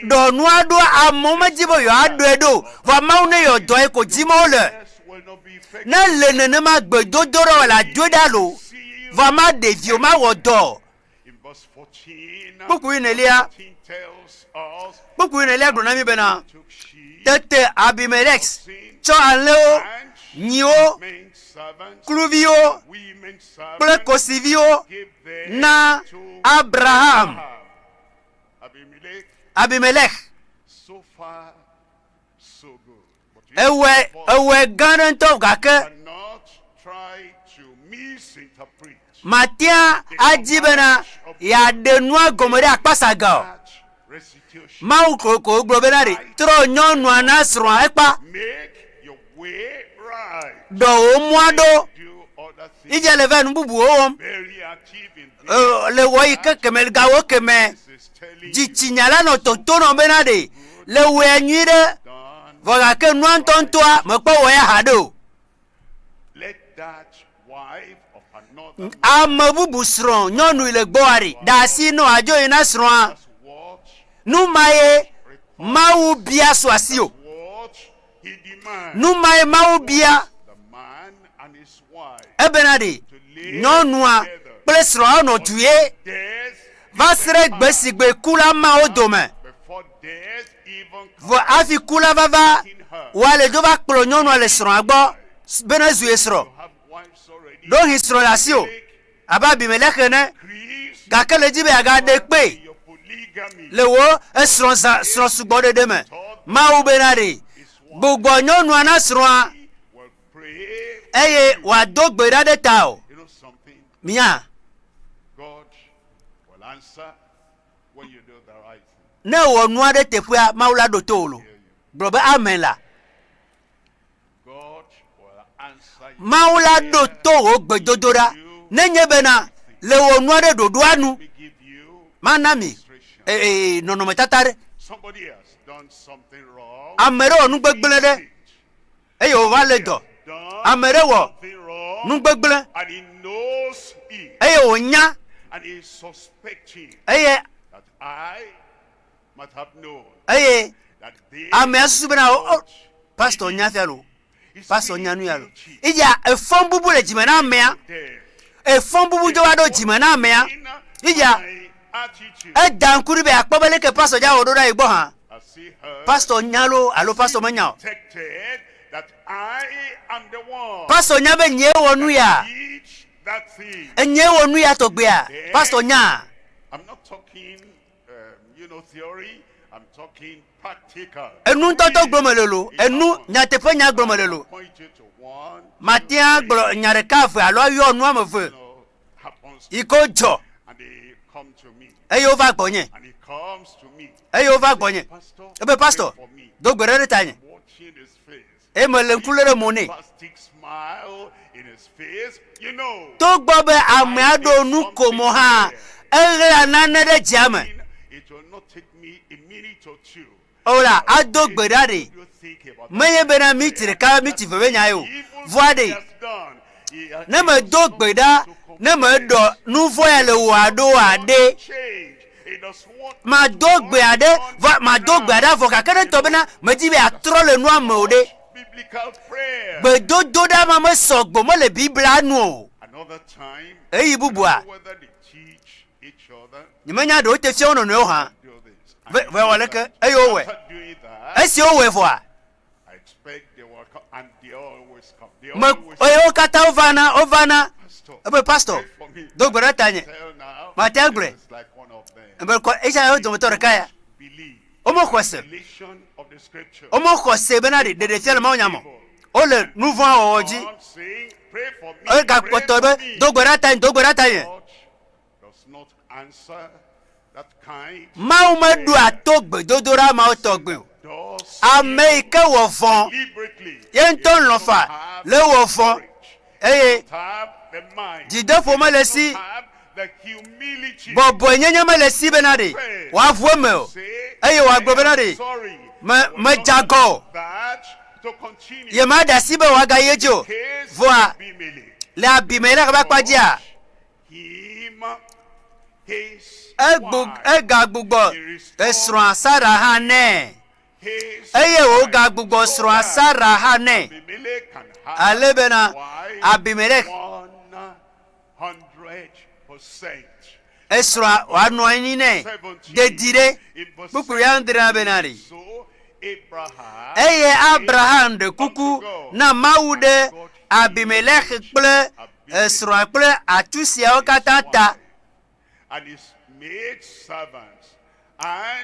Ɖɔ nua ɖo amewo medi be yewoaɖɔe ɖo vɔa Mawu ne yɔ dɔe ko dim wole. Ne le nenema gbedodoɖa wɔ la doe ɖa lo vɔa maɖe vi o mawɔ dɔ. Kpukpui enelia, kpukpui enelia gblɔ na mí bena, Tete Abimelex tsɔ alẽwo, nyiwo, kluviwo kple kosiviwo na Abraham. Abimelex ewɔe ewɔe gã ɖe ŋutɔ gake matea adi bena yeaɖe nua gɔme ɖe akpasaga o. Mawu ko ko gblɔ bena ɖe trɔ nyɔnua na srɔ̃a ekpa ɖɔ wò mɔa ɖo idze le va nu bubuwo wɔm le wɔ yi ke keme gawo keme dzitsinya la nɔ toto nɔ bena ɖe le wɔe nyui ɖe vɔ gake nua ŋutɔŋutɔa mekpɔ wɔ ya haɖe o. Ame bubu srɔ̃ nyɔnu le gbɔa ɖe ɖe asi nɔ adzo yi na srɔ̃a. Nu ma ye Mawu bia so asiwò. Nu mae Mawu bia ebena ɖe nyɔnua kple srɔ̃a nɔ du ye va se ɖe gbe si gbe ku la ma wo dome. Vɔ hafi ku la vava, wòale do va kplɔ nyɔnua le srɔ̃a gbɔ bene zu ye srɔ̃. Ɖewohĩ srɔ̃ le asiwò abe Abimelek ene, gake le edzi be yeagaɖe kpee le wò esrɔ̃ zã srɔ̃ sugbɔ ɖeɖe me. Mawu bena ɖe gbugbɔ nyɔnua na srɔ̃a eye wòado gbe ɖa ɖe ta o. Mia ne wɔ nua ɖe teƒea, Mawu la ɖo to wò lo. Gblɔ be amen la. Mawu la ɖo to wò gbedodoɖa nenye bena le wò nua ɖe ɖoɖoa nu. Mana mi e, e, nɔnɔmetata ɖe. Ame ɖe wɔ nu gbegblẽ ɖe eye wòva lé dɔ. Ame ɖe wɔ nu gbegblẽ eye wònya eye eye amea susu bena o oh, pastor nya fia lo pastor nya nu ya lo eya efɔn bubu le dzime na amea efɔn bubu do va ɖo dzime na amea eya eda ŋku ɖi be akpɔ be leke pastor dza wɔ ɖo ɖa yi gbɔ hã pastor nya lo alo pastor menya o pastor nya be nyee wɔ nu ya enyee wɔ nu ya tɔgbea pastor nya. Enu ŋutɔŋutɔ gblɔm mele loo, enu nyateƒe nya gblɔm mele loo. Mate ŋu agblɔ nya ɖeka eve alo ayɔ nu ame eve yi ke wodzɔ eye wova gbɔnye. Eye wova gbɔnye. Ebe pastor, do gbe ɖe ɖe tanye. Eye mele ŋku lé ɖe mo nɛ. Togbɔ be amea ɖo nukomo hã, eɣla nane ɖe dzia me. O la, ado gbe ɖa ɖe. Menye bena miti ɖeka, miti eve be nya ye o. Vɔa ɖe, ne medo gbe ɖa, ne meɖɔ nu vɔ̃ ya le wò aɖoa ɖe, Mado gbe aɖe, vɔ mado gbe aɖe avɔ gake ne tɔ bena medi be yeatrɔ le nua me o ɖe. Gbedodoɖa ma mesɔ gbɔ mele Biblia nu o. Ɣeyiɣi bubua, nyemenya ɖe wote fia wo nɔnɔewo hã. Vɔ wɔ leke eye wowɔe. Esi wowɔe vɔa, Me, eye wo katã wovana, wovana. Ebe, Pastor, do gbe ɖe tanye. Mate agblɔe. Ebe, kɔ, esia wo dometɔ ɖeka ya. Womexɔ se. Womexɔ se bena ɖe ɖeɖefia le mawunya me. Wole nu vɔ̃a wɔwɔ dzi. Egakpɔtɔ be, do gbe ɖe tanye, do gbe ɖe tanye. Mawu meɖoa to gbedodoɖa mawo tɔgbi o. Ame yi ke wɔ vɔ̃, ye ŋutɔ lɔ̃ faa le wɔ vɔ̃ eye dzideƒo mele esi, bɔbɔenyenye mele esi bena ɖe wòaʋu eme o eye wòagblɔ bena ɖe me medze agɔ o. Yemaɖe asi be wòagayi edzi o. Vɔa le Abimelek ƒe akpa dzia, Egbu, egagbugbɔ esrɔ̃a Sara hã nɛ. Eye wògagbugbɔ srɔ̃a Sara hã nɛ. Ale bena Abimelek esrɔ̃a wòanɔ anyi nɛ dedi ɖe kpukpui adrea bena ɖe. Eye Abraham ɖe kuku na Mawu ɖe Abimelek kple esrɔ̃a kple atsu siawo katã ta.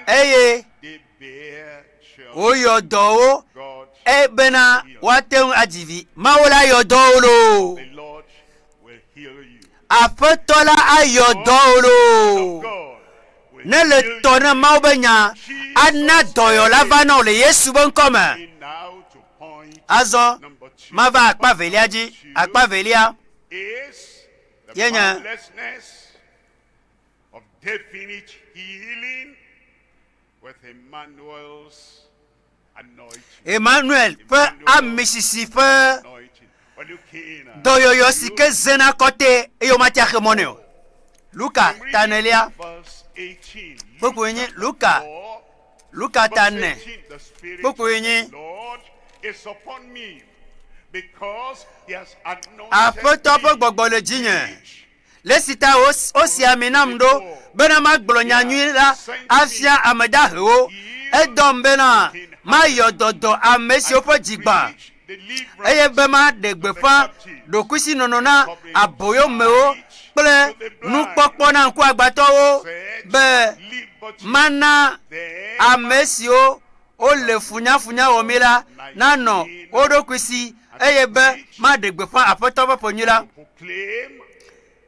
Eye woyɔ dɔ wo bena woate ŋu adzi vi. Mawu la yɔ dɔ wo loo. Aƒetɔ la ayɔ dɔ wo loo. Ne le tɔ na Mawu be nya, ana dɔyɔla va na wò le Yesu be ŋkɔ me. Azɔ mava akpa velia dzi. Akpa velia ye nye Emmanuel ƒe amisisi ƒe dɔyɔyɔ si ke zena kɔtɛ eye womate axe mɔ nɛ o. Luka ta enelia kpukpui nyi Luka Luka ta ene kpukpui nyi. Aƒetɔ ƒe gbɔgbɔ le dzinye, le esi ta wosi ami nam ɖo bena magblɔ nya nyui la afia ame dahewo. Edɔm bena mayɔ dɔ dɔ ame siwo ƒe dzi gbã, eye be maɖe gbeƒã ɖokuisinɔnɔ na aboyomewo kple nukpɔkpɔ na ŋkuagbãtɔwo, be mana ame siwo wole funyafunya wɔmee la nanɔ wo ɖokui si, eye be maɖe gbeƒã Aƒetɔ ƒe ƒe nyui la,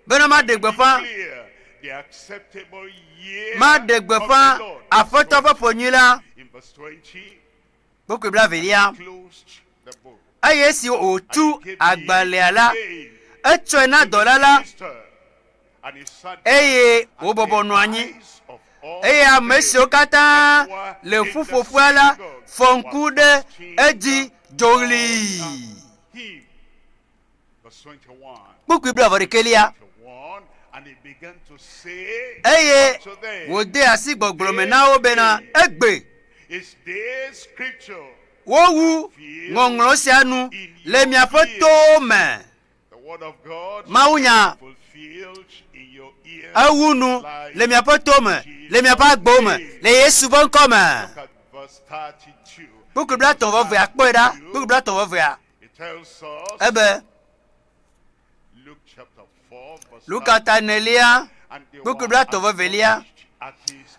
bena maɖe gbeƒã, maɖe gbeƒã Aƒetɔ ƒe ƒe nyui la. Kpukpui blaevelia. Eye esi wòtu agbalẽa la, etsɔe na dɔla la, eye wòbɔbɔ nɔ anyi. Eye ame siwo katã le ƒuƒoƒea la fɔ ŋku ɖe edzi dzoɣlii. Kpukpui blaeve-ɖekɛlia. Eye wòde asi gbɔgblɔ me na wo bena, Egbe wowu ŋɔŋlɔ sia nu le miaƒe towo me. Mawunya ewu nu le miaƒe to me, le miaƒe agbewo me, le Yesu ƒe ŋkɔ me. Kpukpui blaetɔ̃ vɔ evea, kpɔe ɖa, kpukpui blaetɔ̃ vɔ evea. Ebe, Luka ta enelia, kpukpui blaetɔ̃ vɔ evelia,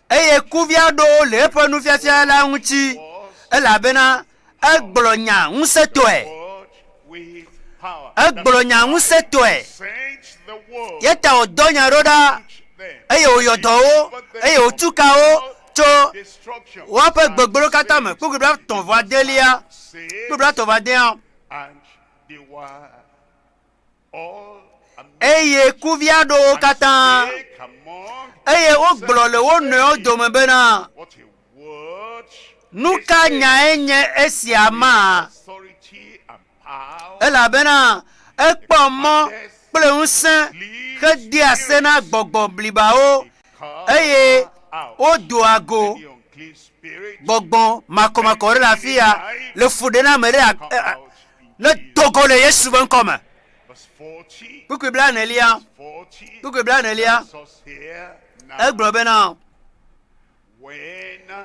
eye kuvia ɖo le eƒe nufiafia la ŋuti, elabena egblɔ nya ŋusẽtɔe. Egblɔ nya ŋusẽtɔe. Ye ta wòdɔ nya ɖo ɖa, eye wòyɔ dɔ wo, eye wòtu ka wo tso woaƒe gbegblẽwo katã me. Kpukpui blaetɔ̃ vɔ adelia, kpukpui blaetɔ̃ vɔ adea. Eye kuvia ɖo wo katã, eye wogblɔ le wo nɔewo dome bena, Nu ka nyae nye esia ma? Elabena ekpɔ mɔ kple ŋusẽ hedea se na gbɔgbɔ blibawo, eye wodoa go gbɔgbɔ makɔmakɔ ɖe le afi ya le fu ɖe na ame ɖe ne do go le Yesu ƒe ŋkɔ me. Kpukpui blaenelia, kpukpui blaenelia, egblɔ bena,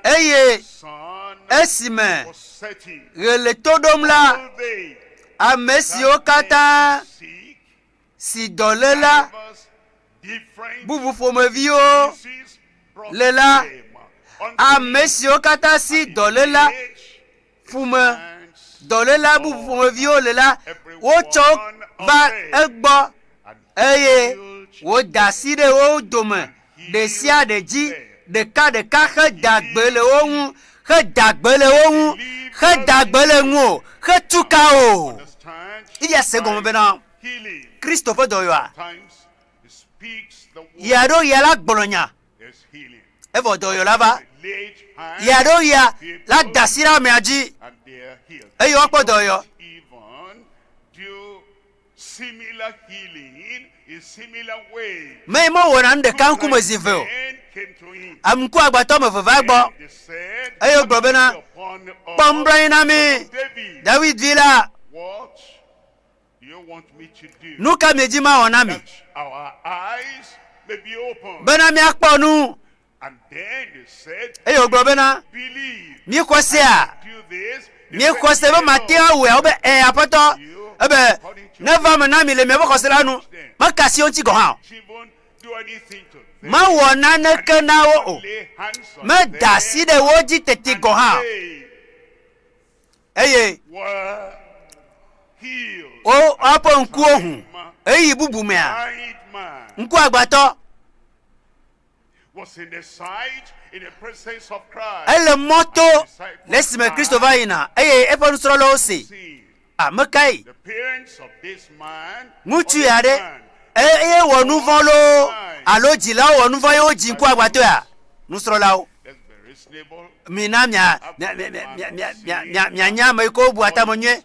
eye esime ɣe le to ɖom la, ame siwo katã si dɔléla bubu ƒomeviwo le la, ame siwo katã si dɔléla ƒome dɔléla bubu ƒomeviwo le la, wotsɔ va egbɔ eye wòda asi ɖe wo dome ɖe sia ɖe dzi ɖekaɖeka heda gbe le wo ŋu, heda gbe le wo ŋu, heda gbe le ŋuwò, hetu ka wò. Eya se gɔme bena Kristo ƒe dɔyɔa, ɣeaɖewoɣia la gblɔ nya evɔ dɔyɔla va. Ɣeaɖewoɣia la da asi ɖe amea dzi eye woakpɔ dɔyɔ. Me mewɔna nu ɖeka ŋkume zi eve o. Ame ŋkuagbãtɔ ame eve va egbɔ eye wogblɔ bena, Kpɔ nublanui na mí, Dawid vi la. Nu ka miedi mawɔ na mi? Bena míakpɔ nu. Eye wògblɔ bena, Míexɔ sea? Míexɔ se be mate ŋu awɔea? Wobe, Ẽ, Aƒetɔ. Ebe, Neva eme na mi le miaƒe xɔse la nu. Meka asi wo ŋuti gɔ̃ hã o. Mewɔ naneke na wo o. Meda asi ɖe wo dzi teti gɔ̃ hã o. Eye wo woaƒe ŋkuwo hũ. Ɣeyiɣi bubu mea, ŋkuagbãtɔ Ele mɔ to le esime Kristo va yina eye eƒe nusrɔ̃lawo se. Ame kae? Ŋutsu ya ɖe eye wɔ nu vɔ̃ loo alo dzilawo wɔ nu vɔ̃ ye wodzi ŋkuagbãtɔea? Nusrɔ̃lawo. Mina mia mia mia mia mia mia mia mianya ame yi ke wobua tame nyuie.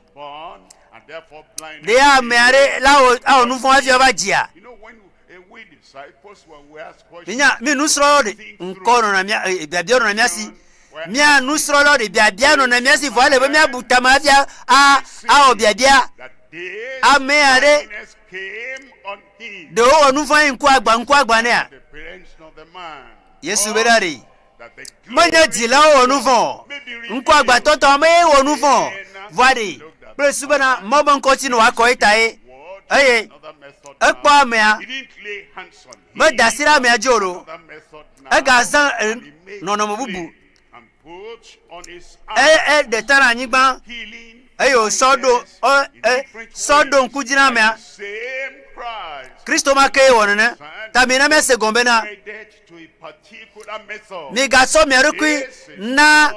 Ɖe ame aɖe la wɔ awɔ nu vɔ̃ hafi ava dzia? Minya, mi nusrɔ̃lawo ɖe ŋkɔ nɔna mía, biabia nɔna mía si. Mía nusrɔ̃lawo ɖe biabia nɔna mía si vɔ ele be míabu tame hafi a awɔ biabia. Ame aɖe ɖe wowɔ nu vɔ̃ ye ŋkuagbã ŋkuagbã nɛa? Yesu be ɖa ɖe menye dzilawo wɔ nu vɔ̃ o. Ŋkuagbãtɔtɔ ame ye wɔ nu vɔ̃ vɔa ɖe kple su bena Mawu be ŋkɔ tsi ne wòakɔ ye ta ye. Eye ekpɔ amea meda asi ɖe amea dzi o ɖo. Egazã nɔnɔme bubu. Eɖe ta ɖe anyigba eye wòsɔ ɖo sɔ ɖo ŋku dzi na amea. Kristo ma kee wɔ nene. Ta mina míase gɔme bena migasɔ mia ɖokui na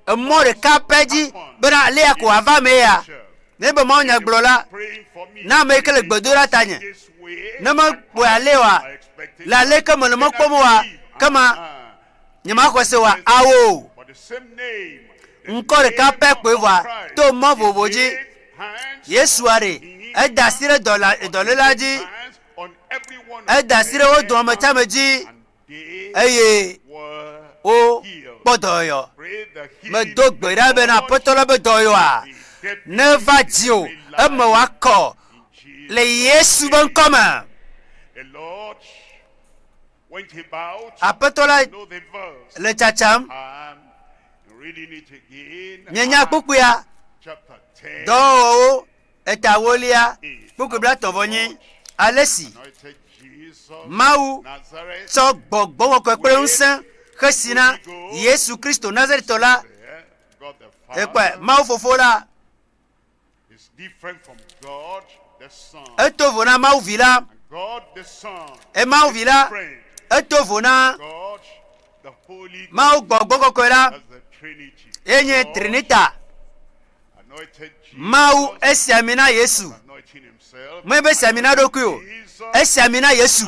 emɔ ɖeka pɛ dzi bena alea ko ava eme ya. Ne be Mawu nya gblɔ la, na ame yi ke le gbe do ɖa tanye. Ne mekpɔe ale oa, le ale ke mele mɔ kpɔm oa, kema nyemaxɔe se oa? Ao! Ŋkɔ ɖeka pɛ koe vɔa, to mɔ vovovo dzi. Yesua ɖe, eda asi ɖe dɔléla dzi, eda asi ɖe wo dometsiame dzi, eye wokpɔ dɔyɔyɔ. Medo gbe ɖa bena Aƒetɔ la be dɔyɔa neva dziwò eme wòakɔ le Yesu be ŋkɔ me. Aƒetɔ la le tsatsam. Mienya kpukpuia? Dɔwɔwɔwo eta ewolia, kpukpui blaetɔ̃ vɔ nyi. Ale si Mawu tsɔ gbɔgbɔ kɔkɔe kple ŋusẽ xe si na Yesu Kristo Nazaretɔ la. Ekpɔe, Mawu Fofo la eto vo na Mawu Vi la. E Mawu Vi la eto vo na Mawu Gbɔgbɔ Kɔkɔe la. Ye nye Trinita. Mawu esi ami na Yesu. Menye be esi ami na eɖokui o. Esi ami na Yesu.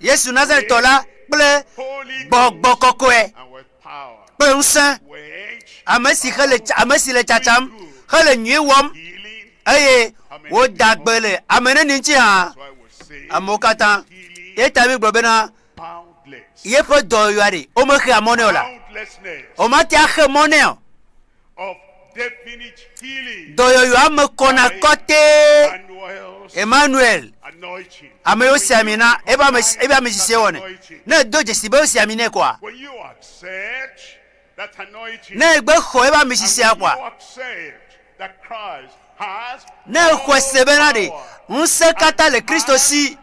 Yesu Nazaretɔ la kple Gbɔgbɔ Kɔkɔe kple ŋusẽ. Ame si hele ame si le tsatsam hele nyui wɔm eye woda gbe le ame neni ŋuti hã. Amewo katã. Ye ta mi gblɔ bena yeƒe dɔyɔyɔa ɖe womexea mɔ nɛ o la. Womate axe mɔ nɛ o. Dɔyɔyɔa me kɔna kɔtɛ. Emmanuel, ame yiwo si ami na, ebe ame ebe ame sisi wɔnɛ. Ne edo dzesi be wosi ami nɛ koa, ne egbe xɔ ebe ame sisia koa, Ne èxɔe se bena ɖe ŋusẽ katã le Kristo si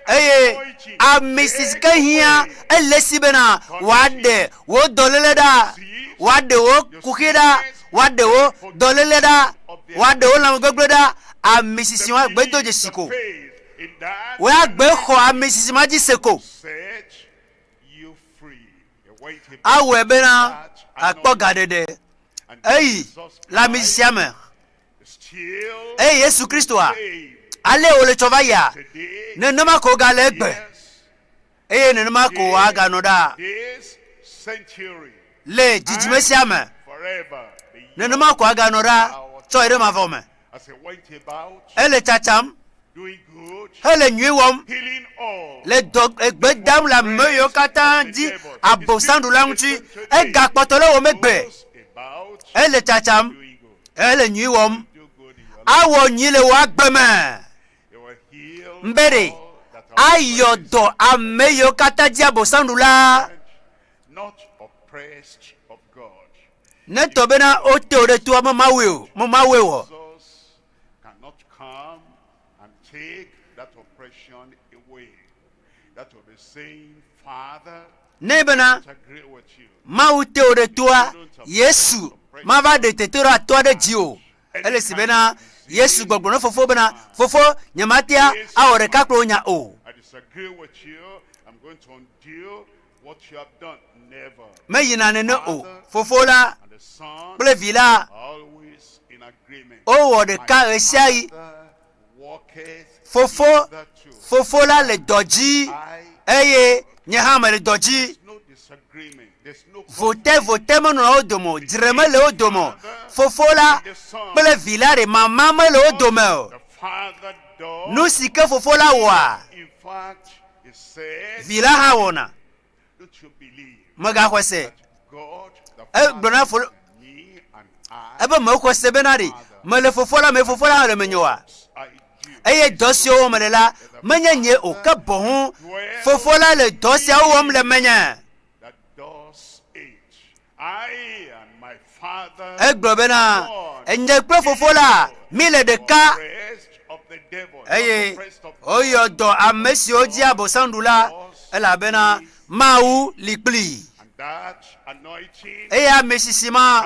eye ami si ke hiã ele esi bena wòaɖe wò dɔléle ɖa, wòaɖe wò kuxi ɖa, wòaɖe wò dɔléle ɖa, wòaɖe wò lãmegbegblẽ ɖa, ami sisi ma gbe do dzesi ko. Wò ya gbe xɔ ami sisi ma dzi se ko. Awɔe bena àkpɔ gaɖeɖe. Eyi le ami sia me. Eye Yesu Kristoa, ale wòle tsɔ va yia, nenema ko wògale egbe, eye nenema ko wòaganɔ ɖaa le dzidzime sia me. Nenema ko wòaganɔ ɖaa tsɔ yi ɖe mavɔ me. Ele tsatsam hele nyui wɔm, le dɔ egbe dam le ame yiwo katã dzi abosamɖula ŋuti. Egakpɔtɔ le wo megbe. Ele tsatsam, hele nyui wɔm. Awɔ nyui le wò agbe me. Mbe ɖe ayɔ dɔ ame yiwo katã dzi abosamɖula. Ne tɔ bena wote wò ɖe toa me mawue o, me mawue wɔ. cannot come and take that oppression away. That will be saying, Father, Ne bena I agree with you. Mawu te wò ɖe toa, Yesu mava ɖe tete ɖe atoa ɖe dzi o. Ele si bena Yesu gbɔgblɔ na Fofo bena, Fofo, nyematea awɔ ɖeka kple wò nya o. I disagree with you. I'm going to undo what you have done. Never. Meyina nene o. Fofo la And the Son kple Vi la are always in agreement. wowɔ ɖeka ɣesiaɣi. Fofo, Fofo la le dɔ dzi eye nye hã mele dɔ dzi. Vote vote menɔa wo dome o, dzre mele wo dome o. Fofo la kple vi la ɖe mama mele wo dome o. Nu si ke fofo la wɔa, vi la hã wɔna. Mègaxɔe se Egblɔ na fo ebe mexɔe se bena ɖe mele Fofoa la me, Fofoa la hã le menye oa? Eye dɔ siwo wɔm mele la, menye nye o, ke boŋ Fofo la le dɔ siawo wɔm le menye. Egblɔ bena, Nye kple Fofo la míele ɖeka. Eye woyɔ dɔ ame siwo dzi Abosam ɖu la, elabena Mawu li kplii. Eye ame sisi ma,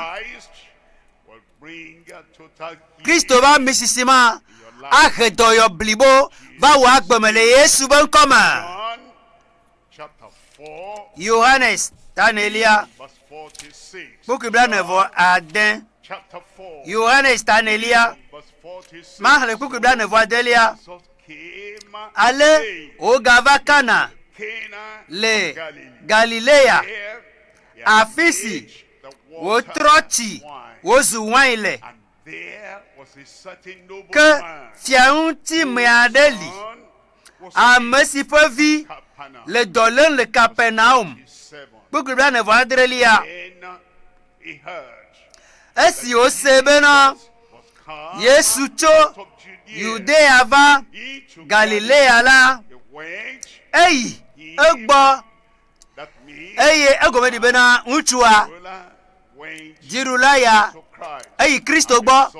Kristo ƒe ame sisi ma, ahe dɔyɔ blibo va wò agbe me le Yesu ƒe ŋkɔ me. Yohanes tanelia, kpukpui 46. Yohanes tanelia, maxlẽ kpukpui 46. Ale wògava Kana le Galilea, afi si wòtrɔ tsi wòzu wain le. Ke fiaŋutime aɖe li, ame si ƒe vi le dɔ lém le Kapernaum. Kpukpui 46. Esi wòse bena Yesu tso Yudea va Galilea la, eyi egbɔ eye egɔme ɖi bena ŋutsua dziɖula ya eyi Kristo gbɔ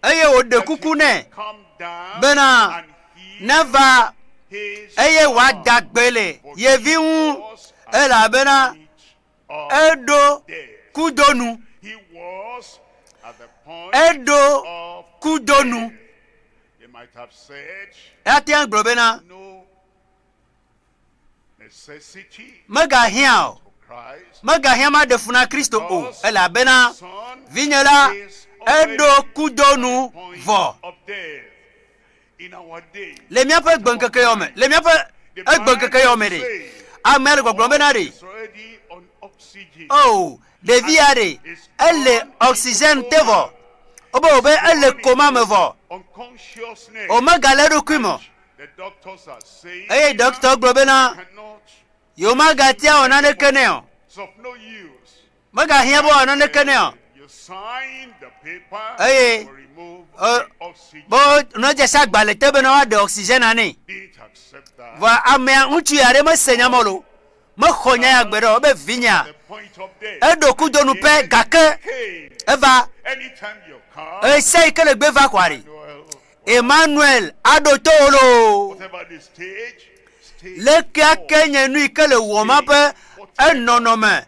eye wòɖe kuku nɛ bena neva eye wòada gbe le ye vi ŋu elabena eɖo kudo nu. Eɖo kudo nu. Ate ŋu agblɔ bena megahiã o, megahiã maɖe fu na Kristo o, elabena vinye la eɖo kudo nu vɔ. Le míaƒe gbeŋkeke yɔ me, le míaƒe egbeŋkeke yɔ me ɖe, amea le gbɔgblɔm bena ɖe, o, ɖevi ya ɖe, ele oxygen te vɔ, wobe wò be ele koma me vɔ, o megale eɖokui me o. Eye ɖɔkita gblɔ bena yewomagatia wɔ naneke nɛ o. Megahiã be woawɔ naneke nɛ o. Eye be nedze si agbalẽ te bena woaɖe oxygen nɛ. Vɔa amea ŋutsu ya ɖe mese nya ma o. Mexɔ nya ya gbeɖe o. Ebe vinyea eɖo kudo nu pɛ gake eva ɣesiaɣi ke le gbe va kɔa ɖi. Emmanuel aɖo to wò loo. Lekea ke nye nu yi ke le wɔm abe enɔnɔme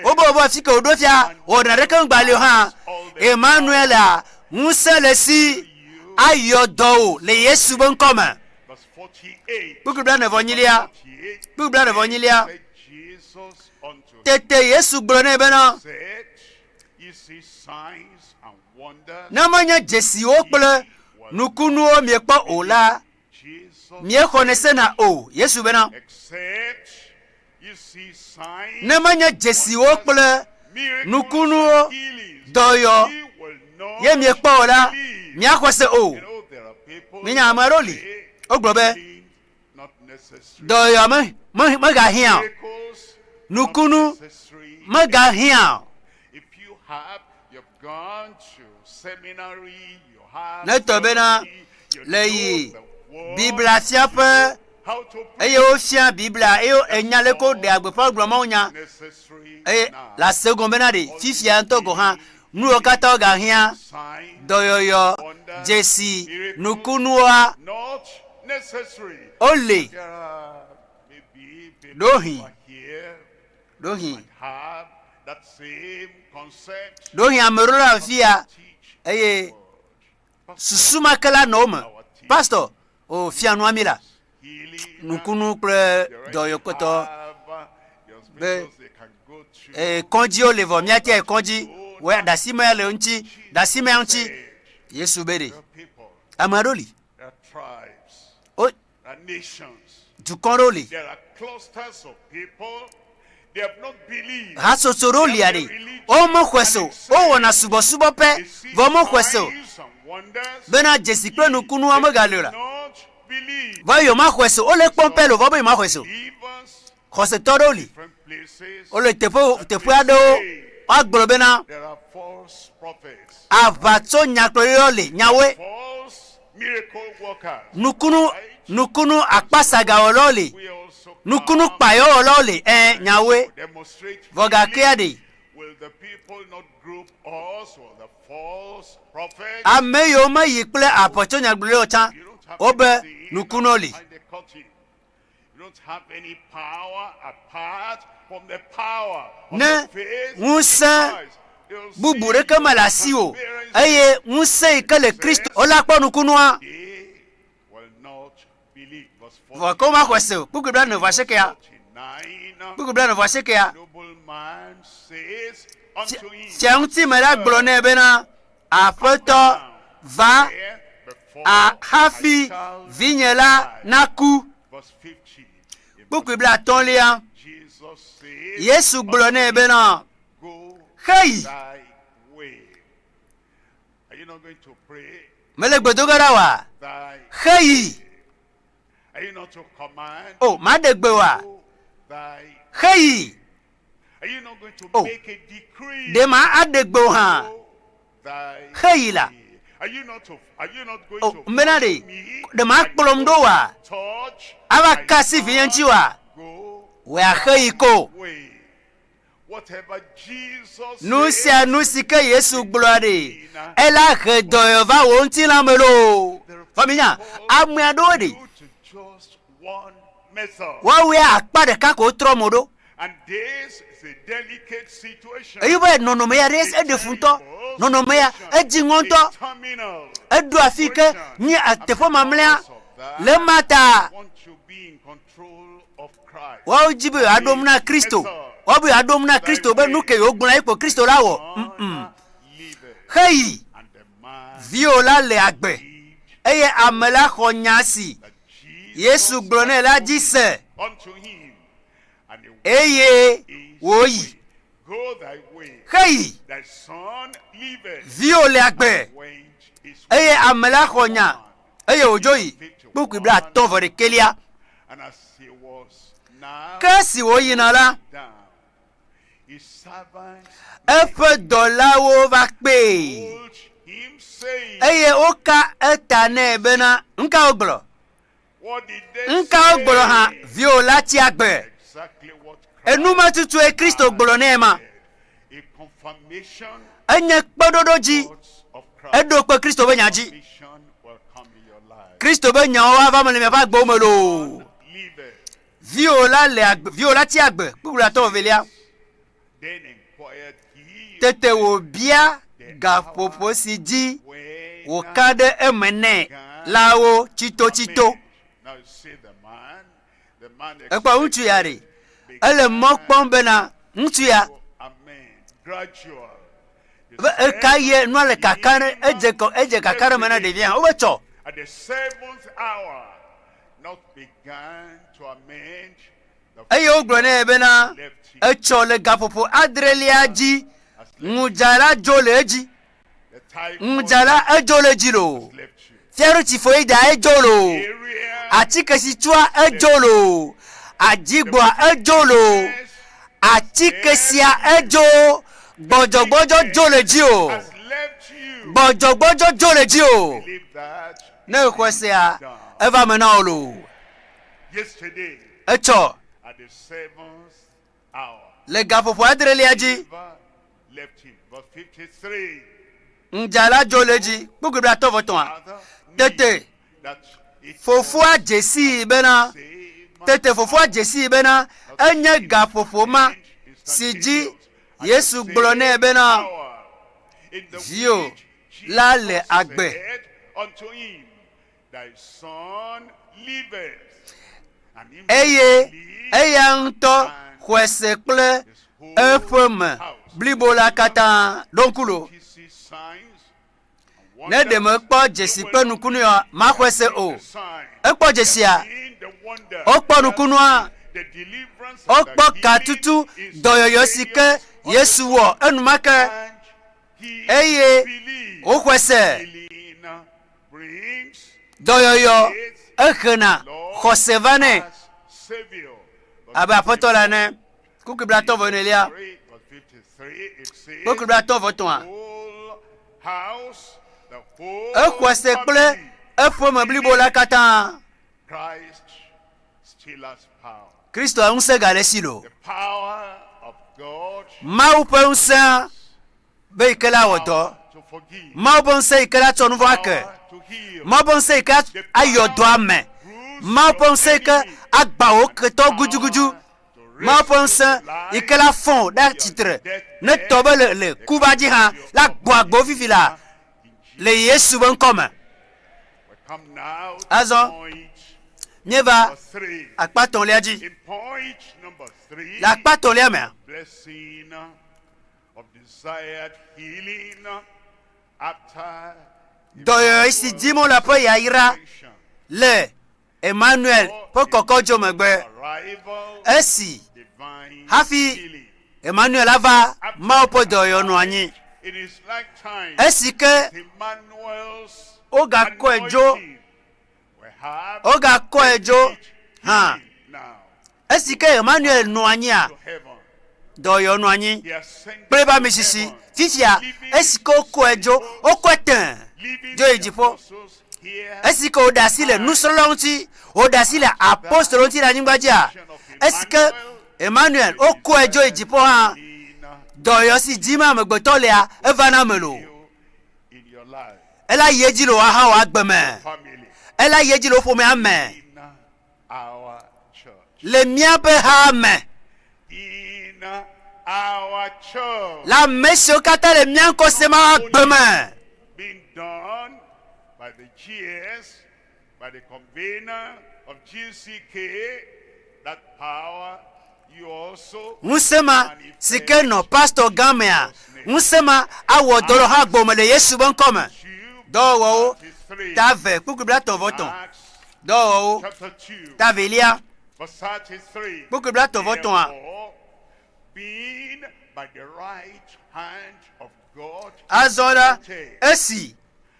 Wobe wobe afi ke wòɖo fia wɔna ɖeke ŋgba li o hã. Emmanuel a ŋusẽ le si ayɔ dɔ wò le Yesu be ŋkɔ me. Kpukpui bla ne vɔ nyilia. Kpukpui bla ne vɔ nyilia. Tete Yesu gblɔ nɛ bena, ne menye dzesiwo kple nukunuwo miekpɔ o la, miexɔnɛ sena o. Yesu bena, ne menye dzesiwo kple nukunuwo dɔyɔ ye miekpɔ o la, miaxɔ se o. Minya ame aɖewo li, wogblɔ be dɔyɔ me, me, megahiã o. Nukunu megahiã o. Ne tɔ bena le yi Biblia fiaƒe eye wofia Biblia eye enya leke woɖea gbeƒã gblɔ Mawu nya eye le ase gɔme bena ɖe fifia ŋutɔ gɔ̃ hã nuwo katã wogahiã dɔyɔyɔ, dzesi, nukunuwoa wole ɖohi ɖohi ɖohi ame ɖewo le afi ya eye susu ma ke la nɔ wo me. Pastor, o fia nua mi la nukunu kple dɔyɔkpɔtɔ be ee kɔdziwo le vɔ míate ayi kɔdzi wɔ ɖasi mea le ŋuti ɖasi mea ŋuti Yesu be ɖe ame aɖewo li o dukɔ aɖewo li hatsotso ɖewo lia ɖe womexɔe se o wowɔna subɔsubɔ pɛ vɔ womexɔe se o bena dzesi kple nukunuwo megali o la vɔ yewomaxɔe se o wole kpɔm pɛ le vɔ be yewomaxɔe se o xɔsetɔ ɖewo li. Wole teƒe teƒe aɖewo woagblɔ bena aʋatso nyagblɔɖilawo li nyawoe. Nukunu nukunu akpasagawɔlawo li. Nukunu kpayɔwɔlawo li ẽ nyawoe. Vɔ gakea ɖe ame yiwo meyi kple aʋatso nyagblɔɖilawo tsã wobe nukunuwo li. Ne ŋusẽ bubu ɖeke mele asiwò eye ŋusẽ yi ke le Kristo wola kpɔ nukunua, vɔ ke womaxɔe se o. Kpukpui bla ene vɔ asiekea. Kpukpui bla ene vɔ asiekea. Fia ŋutime la gblɔ nɛ bena, Aƒetɔ, va a hafi vinye la naku. Kpukpui blaatɔ̃lia, Yesu gblɔ nɛ bena, Xeyi. Mele gbe do ge ɖa oa? Xeyi. O, maɖe gbe oa? Xeyi. O, ɖe ma aɖe gbe o hã? Xeyi la. O, mena ɖe, ɖe ma kplɔm ɖo oa? Ava ka asi vinye ŋuti oa? Wòe axeyi ko. Nu sia nu si ke Yesu gblɔa ɖe, ela he dɔyɔ va wò ŋutilã me loo. Vɔ minya, ame aɖewo ɖe, woawoe akpa ɖeka ko wotrɔ mo ɖo. Eye be nɔnɔme ya ɖe eɖe fu ŋutɔ. Nɔnɔme ya edzi ŋɔ ŋutɔ. Eɖo afi ke nye teƒe mamlɛa le ema ta. Woawo dzi be yewoaɖom na Kristo. Woawo be yewoaɖom na Kristo be nu ke yewogblɔ ye ko Kristo la wɔ. Mm-mm. Xeyi viwò la le agbe. Eye ame la xɔ nya si Yesu gblɔ nɛ la dzi se. Eye wòyi. Xeyi, viwò le agbe. Eye ame la xɔ nya, eye wòdzo yi. Kpukpui blaatɔ̃ vɔ ɖekɛlia. Ke esi wòyina la, eƒe dɔlawo va kpee, eye woka eta nɛ bena, Nuka wogblɔ? Nuka wogblɔ hã? Viwò la tsi agbe. Enumetutue Kristo gblɔ nɛ ma. Enye kpeɖoɖo dzi. Eɖo kpe Kristo ƒe nya dzi. Kristo ƒe nyawo ava me le miaƒe agbewo me loo. Viwò la le agbe, viwò la tsi agbe. Kpukpui atɔ̃ evelia. Tete wòbia gaƒoƒo si dzi wòka ɖe eme nɛ la wo tsitotsito. Ekpɔ ŋutsu ya ɖe, ele mɔ kpɔm bena ŋutsu ya be eka ye nua le kaka ɖe edze kɔ edze kaka ɖe me na ɖevia hã wobe tsɔ. Eye wogblɔ nɛ bena, Etsɔ le gaƒoƒo adrelia dzi ŋudza la dzo le edzi. Ŋudza la edzo le edzi loo. Fiaɖutsifoyida edzo loo. Atike si tsua edzo loo. Adzigbɔa edzo loo. Atike sia edzo. Gbɔdzɔgbɔdzɔ dzo le dzi o. Gbɔdzɔgbɔdzɔ dzo le dzi o. Ne exɔe sea, eva me na wò loo. Etsɔ le gaƒoƒo adrelia dzi, ŋdza la dzo le edzi kpukpui blaetɔ̃ vɔ etɔ̃a. Tete fofoa dze sii bena, tete fofoa dze sii bena enye gaƒoƒo ma si dzi Yesu gblɔ nɛ bena, Viwò la le agbe. Eye eya ŋutɔ xɔe se kple eƒe me blibo la katã. Ɖo ŋku lo. Ne ɖe mekpɔ dzesi kple nukunua, maxɔe se o. Ekpɔ dzesia, wokpɔ nukunua, wokpɔ katutu dɔyɔyɔ si ke Yesu wɔ enumake eye woxɔe se. Dɔyɔyɔ ehena xɔse vanɛ abe Aƒetɔ la ene. Kpukpui blatɔ̃ vɔ enelia. 3, verse 53, it says, Kpukpui blatɔ̃ vɔ etɔ̃a. whole house, the whole Exɔe se kple family. eƒeme blibo la katã. Christ still has power. Kristoa ŋusẽ gale esi lo. The power of God Mawu ƒe ŋusẽa be yi ke la wɔ dɔ. power to forgive, Mawu ƒe ŋusẽ yi ke la tsɔ nu vɔ̃ ake. power to heal, Mawu ƒe ŋusẽ yi ke ayɔ dɔ ame. Mawu ƒe ŋusẽ yi ke agbã wò ketɔ gudugudu. Mawu ƒe ŋusẽ yi ke la fɔ wò ɖe tsitre ne tɔ be le le ku va dzi hã la gbɔ agbe wo fifi la le Yesu ƒe ŋkɔ me. We come now to Azɔ point míeva number three. akpa tɔ̃lia dzi. In point number three, Le akpa tɔ̃lia mea, blessing of desired healing after dɔyɔyɔ si dim wole ƒe yayra evacuation, le Emmanuel ƒe kɔkɔdzo megbe. arrival, Esi divine hafi healing. Emmanuel ava Mawu ƒe dɔyɔyɔ nɔ anyi. In his lifetime, Esi ke Emmanuel's wogakɔe dzo, anointing will have wogakɔe dzo complete hã. healing now Esi ke Emmanuel nɔ anyia, to heaven. dɔyɔyɔ nɔ anyi He ascended kple eƒe to amisisi. heaven, Fifia, leaving esi ke wokɔe dzo, wokɔe tẽ leaving dzo yi the dziƒo. apostles here Esi ke wòɖe asi le nusrɔ̃lawo ŋuti, wòɖe asi le apostolowo ŋuti le anyigba dzia, esi ke Emmanuel wokɔe dzo yi dziƒo hã, in dɔyɔyɔ si dim amegbetɔ lea, eva na ame loo. you in your life, Ela yi edzi le wò hã wò agbe me. family, Ela yi edzi le wò ƒomea me. in our church, Le míaƒe ha me. in our church, Le ame siwo katã le mía ŋkɔ sem agbe me. being done by the GS, by the convener of GCK, that power you also Ŋusẽ ma si ke nɔ pastor gã mea, ŋusẽ ma awɔ dɔ le hã gbɔme le Yesu ƒe ŋkɔ me. 2, Dɔwɔwɔwo 33, ta ve kpukpui blatɔ̃ vɔ tɔ̃. Acts Dɔwɔwɔwo chapter 2, ta velia verse 33. kpukpui blatɔ̃ vɔ tɔ̃a. Therefore, being by the right hand of God, Azɔ la, esi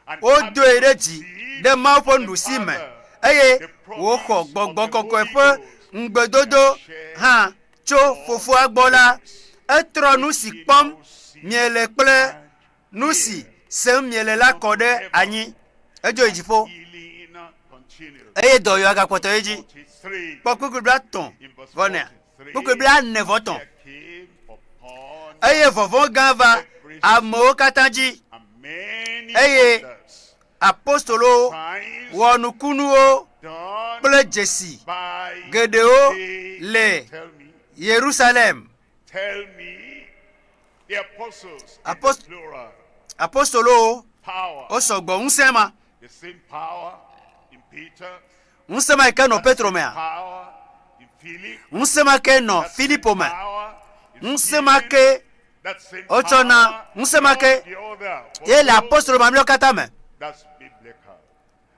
and wodoe ɖe dzi having ɖe Mawu ƒe received nuɖusi the me Father, eye the wòxɔ promise of gbɔgbɔ the kɔkɔe Holy ƒe Ghost, ŋugbedodo hã tso fofoa gbɔ la, etrɔ nu si kpɔm miele kple nu si sem miele la kɔ ɖe anyi. Edzo yi dziƒo healing continued. eye dɔyɔa gakpɔtɔ yi dzi. 43, Kpɔ kpukpui blatɔ̃ in verse vɔ nea, 43, kpukpui blaene vɔ tɔ̃. there came upon Eye vɔvɔ̃ gã va amewo katã dzi. and many Eye wonders, Apostolowo signs wɔ nukunuwo done kple dzesi by geɖewo the- le Tell me, Yerusalem. tell me, the apostles in the Apost- plural, Apostolowo power, wosɔ gbɔ ŋusẽ ma. the same power in Peter, Ŋusẽ ma yi ke nɔ that Petro same mea, power in Philip, ŋusẽ ma ke nɔ that same Filipo me. power in Ŋusẽ ma Stephen, ke that same wotsɔ na power ŋusẽ ma in ke all the other ye le apostles. apostolo mamlɛawo katã me. That's biblical.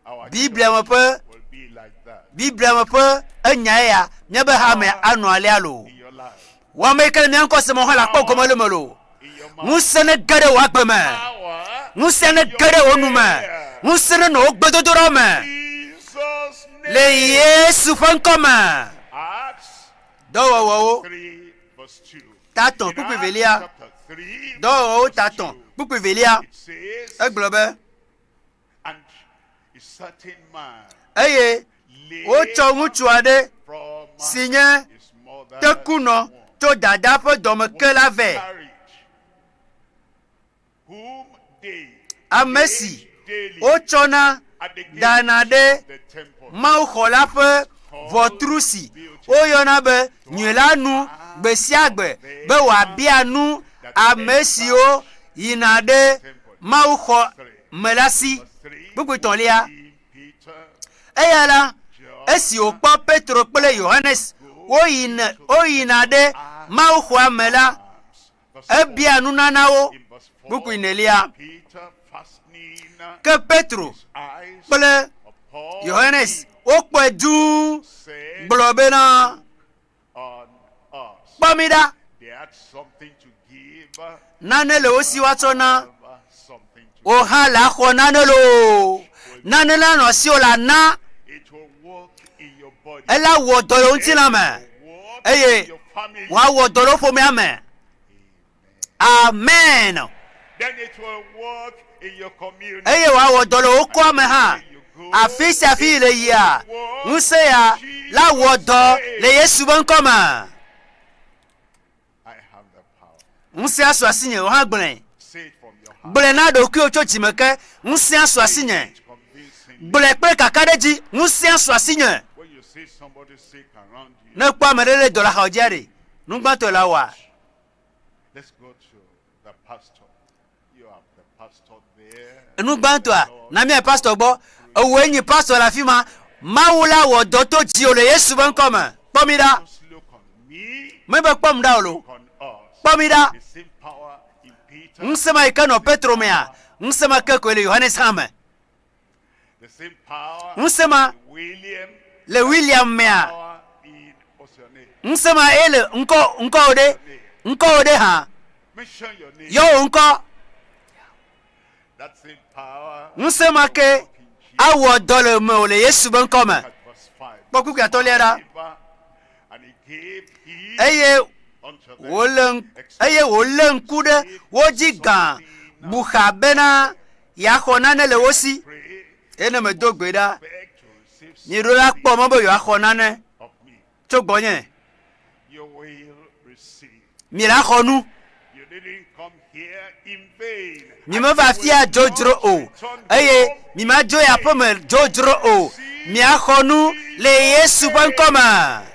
Our Biblia me church ƒe will be like that Biblia me ƒe enya ya míaƒe hame anɔ alea loo. in your life, Wò ame yi ke le mía ŋkɔ sem hã le akpɔ gɔme le me loo. in your mouth. Ŋusẽ ne ge ɖe wò agbe me. Power Ŋusẽ ne ge ɖe wò nu me. Ŋusẽ ne nɔ wò gbedodoɖa me. Jesus' Le name. Yesu ƒe ŋkɔ me. Acts Dɔwɔwɔwo 3 verse 2. ta tɔ̃ In kpukpui Acts velia. chapter 3 Dɔwɔwɔwo verse ta tɔ̃ 2, kpukpui velia. it says, Egblɔ be and a certain man eye lame wotsɔ ŋutsu aɖe from si nye his mother's tekunɔ womb tso dada ƒe dɔme ke la vɛ. carried, whom they Ame si laid daily wotsɔna at the gate dana ɖe of the temple, Mawuxɔ la ƒe ʋɔtru si woyɔna be nyui la nu gbe sia gbe be wòabia nu ame siwo yina ɖe Mawuxɔ me la si. Verse 3, Kpukpui tɔ̃lia. seeing Peter, Eya la, John, esi wòkpɔ Petro kple Yohanes woyina woyina ɖe Mawuxɔa me la, arms. Verse 4, ebia nunanawo. in verse 4, Kpukpui nelia. Peter fastening Ke Petro his eyes kple upon Yohanes him, wokpɔe dũu said gblɔ bena, on us. kpɔ mi ɖa, They had something to give, nane le wo si woatsɔ na have something to wò hã le axɔ nane loo. Nane la nɔ asiwò le ana, It will work in your body. ela wɔ dɔ le wò ŋutilã me It will work eye in your family. Wòawɔ dɔ ɖe ƒomea me. Amen. Then it will work in your community. Eye wòawɔ dɔ le wò kɔa me hã. Afi sia afi yi le yia, ŋusẽ ya la wɔ dɔ le Yesu be ŋkɔ me. I have the power. Ŋusẽa su asinye, wò hã gblɔe. Say it from your heart. Gblɔe na ɖokuiwò tso dzime ke, ŋusẽa su asinye. It convincingly. Gblɔe kple kakaɖedzi, ŋusẽa su asinye. When you see somebody sick around you, Ne ekpɔ ame ɖe le dɔ le axawo dzia ɖe, nu gbãtɔe la wɔa? let's go to the pastor. You have the pastor there. Enu gbãtɔa, na míayi pastor gbɔ. Ewòe nyi pastor le afi ma. Mawu la wɔ dɔ to dziwò le Yesu be ŋkɔ me. Kpɔ mi ɖa. Just look on me, Mebe kpɔm ɖa o lo. look on us. Kpɔ mi ɖa. The same power in Peter, Ŋusẽ ma yi ke nɔ Petro mea, ŋusẽ ma ke koe le Yohanes hã me. the same power Ŋusẽ ma in William, le William mea, power in what's your name? ŋusẽ ma ye le ŋkɔ ŋkɔwò ɖe, ŋkɔwò ɖe hã. Mention your name. Yɔ wò ŋkɔ. That same power Ŋusẽ ma ke awɔ dɔ le mewò le Yesu be ŋkɔ me. at verse 5. Kpɔ kpukpui atɔ̃lia ɖa. And he gave heed Eye unto them, wòlé eye wòlé ŋku ɖe wo dzi gã buxa bena yeaxɔ nane le wo si. Pray, Eye ne medo gbe ɖa, beg to receive mieɖo la kpɔ mɔ be yewoaxɔ nane of me. tso gbɔnye. You will receive. Mi la xɔ nu. You didn't come here in vain. Mi meva fia dzodzro o, eye mi ma dzo yi aƒeme dzodzro o. Miaxɔ nu le Yesu ƒe ŋkɔ me.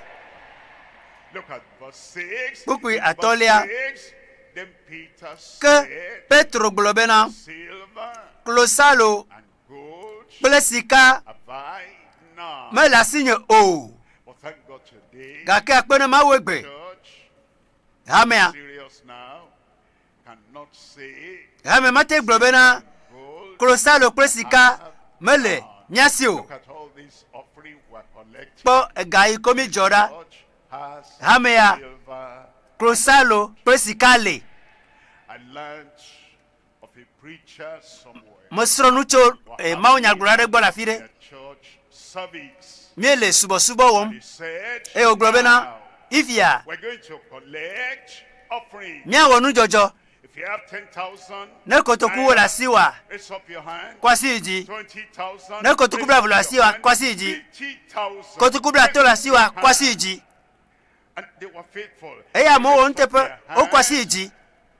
Look at verse 6. Kpukpui In verse atɔ̃lia. 6, Then Peter Ke said, Petro gblɔ bena, Silver klosalo and gold kple sika have I none. mele asinye o. But thank God today, Gake akpe ne Mawu egbe. church, Hamea, serious now, cannot say hame mate gblɔ bena gold. klosalo kple sika mele mía si o. Look at all this offering we're collecting. Kpɔ ega yi ko mi dzɔ ɖa. Church has Hamea, silver. klosalo kple sika le. I learned of a preacher somewhere. Mesrɔ̃ nu tso eh, mawunyagblɔla aɖe gbɔ le afi ɖe. Their church service. Míele subɔsubɔ wɔm He said, eye wògblɔ bena "Now, ifia we're going to collect offering. míawɔ nudzɔdzɔ. If you have 10,000, Ne kotokuwo le asiwòa, raise up your hand. kɔ asi yi dzi. 20,000, Ne kotoku raise blaeve up le your asiwòa, hand. kɔ asi yi dzi. 50,000, Kotoku blatɔ̃ le raise up asiwòa, your kɔ asi yi hand. dzi. And they were faithful. Eye amewo wɔ They raised up nuteƒe, their wokɔ asi yi hands. dzi.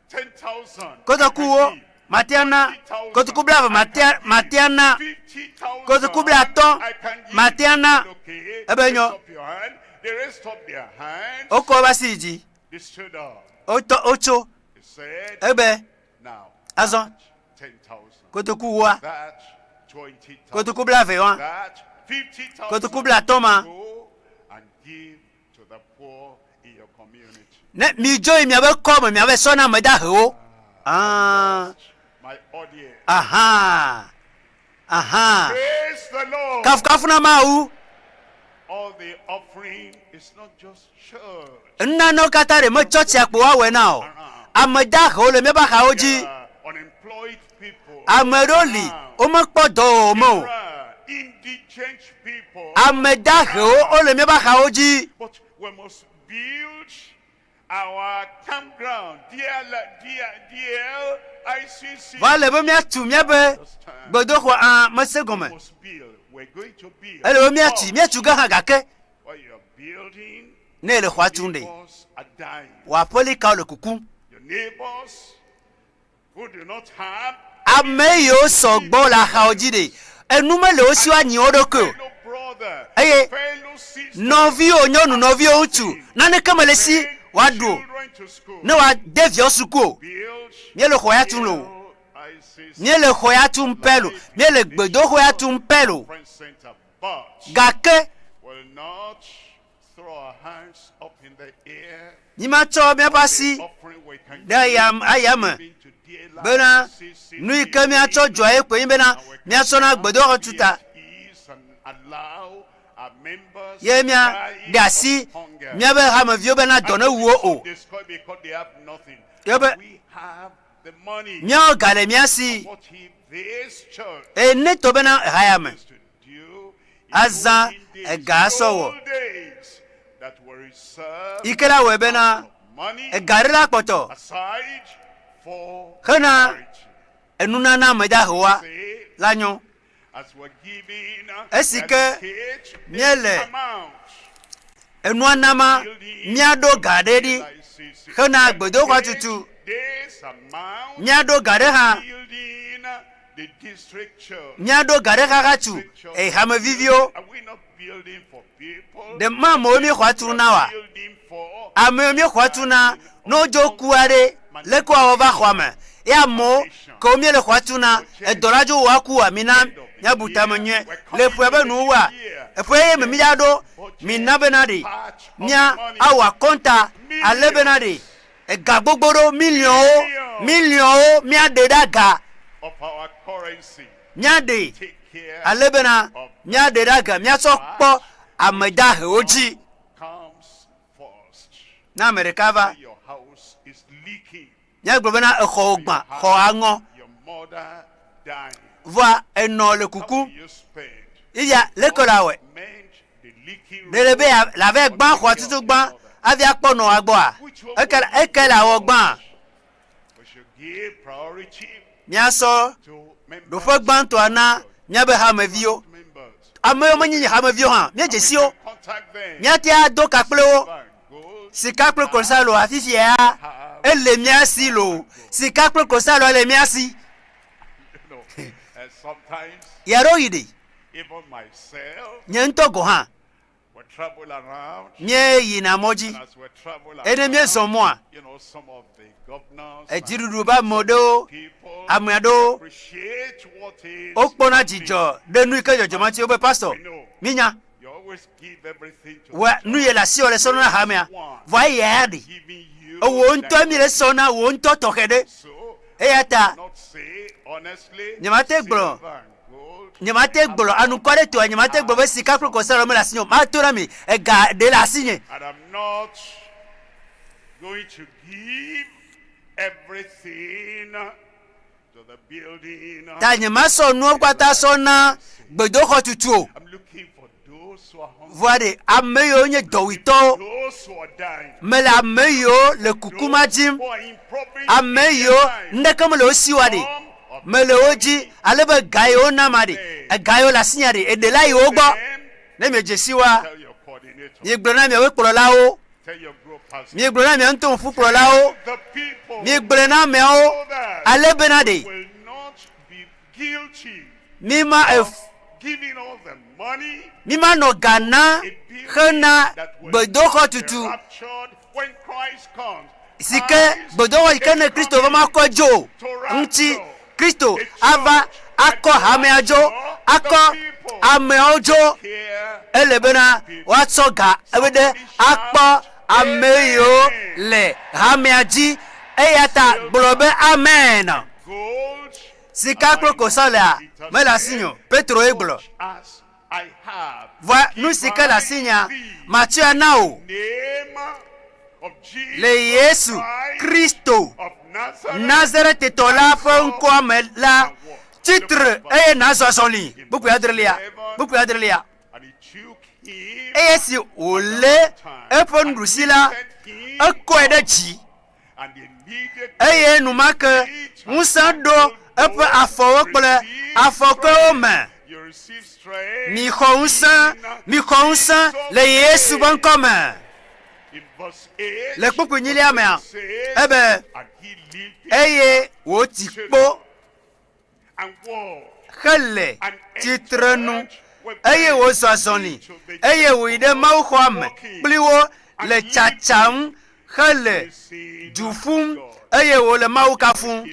10,000. I can Kotokuwo give. matea na, kotoku blaeve matea matea na, 50,000. kotoku blatɔ̃ I can give. matea na. Okay, Ebe raise nyɔ. up your hand. They raised up their hands. Wokɔ woƒe asi yi dzi. They stood up. Wotɔ wotso. They said, Ebe now, azɔ that 10,000. kotoku woa, That 20,000. kotoku blaeve wa, That 50,000. kotoku blatɔ̃ ma. Go and give to the poor in your community. Ne midzo yi miabe kɔ me miabe sɔ na ame dahewo. Ah, My audience. aha, aha. Praise the Lord. Kafukafu na Mawu. All the offering is not just church. Nunanawo katã ɖe me tsɔtsia kpo woawɔe na o. Ame dahewo le míaƒe axawo dzi. There are unemployed people. Ame ɖewo li womekpɔ dɔwɔwɔ me o. There are indigent people. Ame dahewo wole míaƒe axawo dzi. But we must build our campground, DL, DLICC. Va le be míatu míaƒe gbedoxɔ a mese gɔme. We must build. We're going to build. Ele be míatui, míatu ge hã gake While you're building, ne ele xɔa tum ɖe, neighbors are dying. wò aƒelikawo le kukum. Your neighbors who do not have Ame yiwo sɔgbɔ le axawo dzi ɖe, enu mele wo si woanyi wo ɖokui o. fellow brother, Eye fellow sister, nɔviwo nyɔnu, nɔviwo ŋutsu, naneke mele si woaɖu o. children to school. Ne woade viawo suku o. Build Míele xɔ ya tum lo. LICC Míele xɔ ya tum pɛ lo. Míele gbedoxɔ ya tum pɛ lo. Conference Center, but Gake will not throw our hands up in the air. mímatsɔ míaƒe asi The offering we can ɖe ayam ayame give to bena DLICC nu yi ke míatsɔ dzɔa ye koe nye bena míatsɔ na gbedoxɔ tuta VSEs and allow our members ye mía die ɖe asi of hunger. míaƒe hameviwo bena dɔ ne wu wo o. Destroy because they have nothing. Ye be We have the money. míawo ga le mía si What if this church eye ne tɔ bena haya me is to do in azã olden days, ega sɔ wɔ old days that were Yi ke la wɔe bena ega ɖe la kpɔtɔ hena enunana ame dahewoa la nyɔ. Esi ke míele enua nama, míaɖo ga ɖe ɖi hena gbedoxɔa tutu. Míaɖo ga ɖe hã, míaɖo ga ɖe xaxa tu hameviviwo. Ɖe ma amewo míexɔa tu na oa? Amewo míexɔa tu na ne wodzo ku aɖe, leke woawɔ va xɔa me? Ye amewo kewo míele xɔa tu na, edɔ la dzo woaku oa? Mina míabu tame nyuie. Le ƒea be nuwuwua, eƒe ye me mídza ɖo, mina bena ɖe mía awɔ akɔnta ale bena ɖe ega gbogbo ɖewo, miliɔnwo, miliɔnwo míaɖe ɖe aga. Míaɖee ale bena míaɖe ɖe aga, míatsɔ kpɔ ame dahewo dzi. Ne ame ɖeka va, míagblɔ bena exɔwò gbã, xɔ aŋɔ, vɔa enɔ le kukum. Eya leke la wɔe? Ɖe le be la vɛ gbã xɔa tutu gbã hafi akpɔ nɔa gbɔa? Eke eke la wɔ gbã? Míasɔ ɖoƒe gbãtɔa na míaƒe hameviwo. Ame yiwo menye nye hameviwo hã, míedze si wo. Míate ado ka kple wo. Sika kple klosaloa fifia ele mía si loo. Sika kple klosaloa le mía si. Ɣeaɖewoɣi ɖe, nye ŋutɔ gɔ̃ hã, Míeyina mɔ dzi eye ne míezɔ mɔa, edziɖuɖu ƒe ame aɖewo, ame aɖewo wokpɔna dzidzɔ ɖe nu yi ke dzɔdzɔm ŋuti. Wobe pastor, mínya wɔ nu yi le asiwò le sɔ na hamea, vɔa eya ya ɖe ewò ŋutɔ mi le sɔ na wò ŋutɔ tɔxɛ ɖe. Eya ta nyemate gblɔ Nyemate gblɔ anukwaretɔa, nyemate gblɔ be sika kple klosalo mele asinye o. Mato na mi, ega ɖe le asinye. And I'm not going to give everything to the building. Ta nyemasɔ nuwo kpata sɔ na gbedoxɔ tutu o. I'm looking for those who are hungry, Vɔa ɖe, ame yiwo nye dɔwuitɔwo, those who are dying, mele ame yiwo le kuku ma dim, who are impoverished ame in their yiwo lives. nuɖeke mele wo si oa ɖe, Some of mele wo dzi ale be ga yi wonam ɖe, ega yiwo le asinye ɖe, eɖe la yi wo gbɔ. Ne miedze si woa, miegblɔ na miaƒe kplɔlawo, miegblɔ na mia ŋutɔ ƒukplɔlawo, miegblɔe na ameawo ale bena ɖe mima ef mimanɔ ga na hena gbedoxɔ tutu si ke gbedoxɔ yi ke ne Kristo va makɔ dzo ŋuti. Kristo ava akɔ hamea dzo, akɔ ameawo dzo. Ele bena woatsɔ ga ɖe akpɔ ame yiwo le hamea dzi. Eya ta gblɔ be amen. Sika kple klosaloa mele asinye o, Petro ye gblɔ. Vɔa nu si ke le asinyea, matsɔe ana wò le Yesu Kristo Nazaretetɔ la ƒe ŋkɔa me la, tsi tre eye nàzɔ azɔli. Kpukpui adrelia, kpukpui adrelia. Eye esi wòlé eƒe nuɖusi la, ekɔe ɖe dzi. Eye enumake ŋusẽ ɖo eƒe afɔwo kple afɔkɔewo me. Mixɔ ŋusẽ, mixɔ ŋusẽ le Yesu ƒe ŋkɔ me. Le kpukpui nyilia mea, ebe eye wòti kpo hele tsitrenu, eye wòzɔ azɔli, eye wòyi ɖe mawuxɔa me kpli wo le tsatsam hele du ƒum, eye wòle Mawu kafum.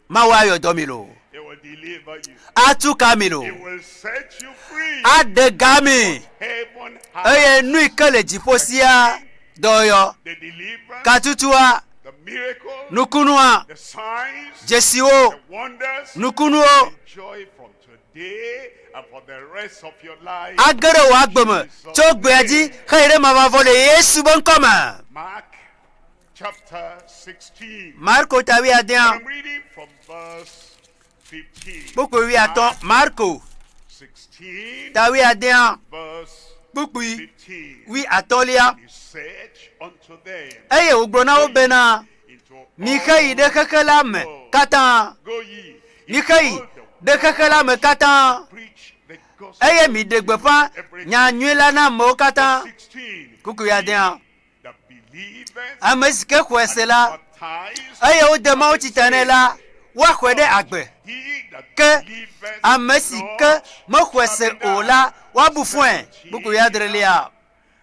Mawu ayɔ dɔ mi loo, atu ka mi loo, aɖe ga mi, eye nu yi ke le dziƒo sia dɔyɔyɔ, katutua, nukunua, dzesiwo, nukunuwo age ɖe wò agbe me tso gbea dzi heyi ɖe mavɔmavɔ le Yesu ƒe ŋkɔ me. Marko ta wuiadea, kpukpui wuiatɔ̃. Marko ta wuiadea, Kpukpui 15. wuiatɔ̃lia. He said unto them, Eye wògblɔ na wo bena, Into Mixe yi ɖe xexe la me all katã. go ye Mixe yi into all the ɖe xexe la me katã. preach the gospel Eye miɖe gbeƒã every nya nyui la na amewo katã. 16. Kpukpui adea. That believeth Ame si ke xɔe se la, baptized eye wode mawutsi ta nɛ la, woaxɔe ɖe agbe. he that Ke believeth ame si not ke mexɔe se shall be o la, damned. woabu fɔe. Kpukpui adrelia.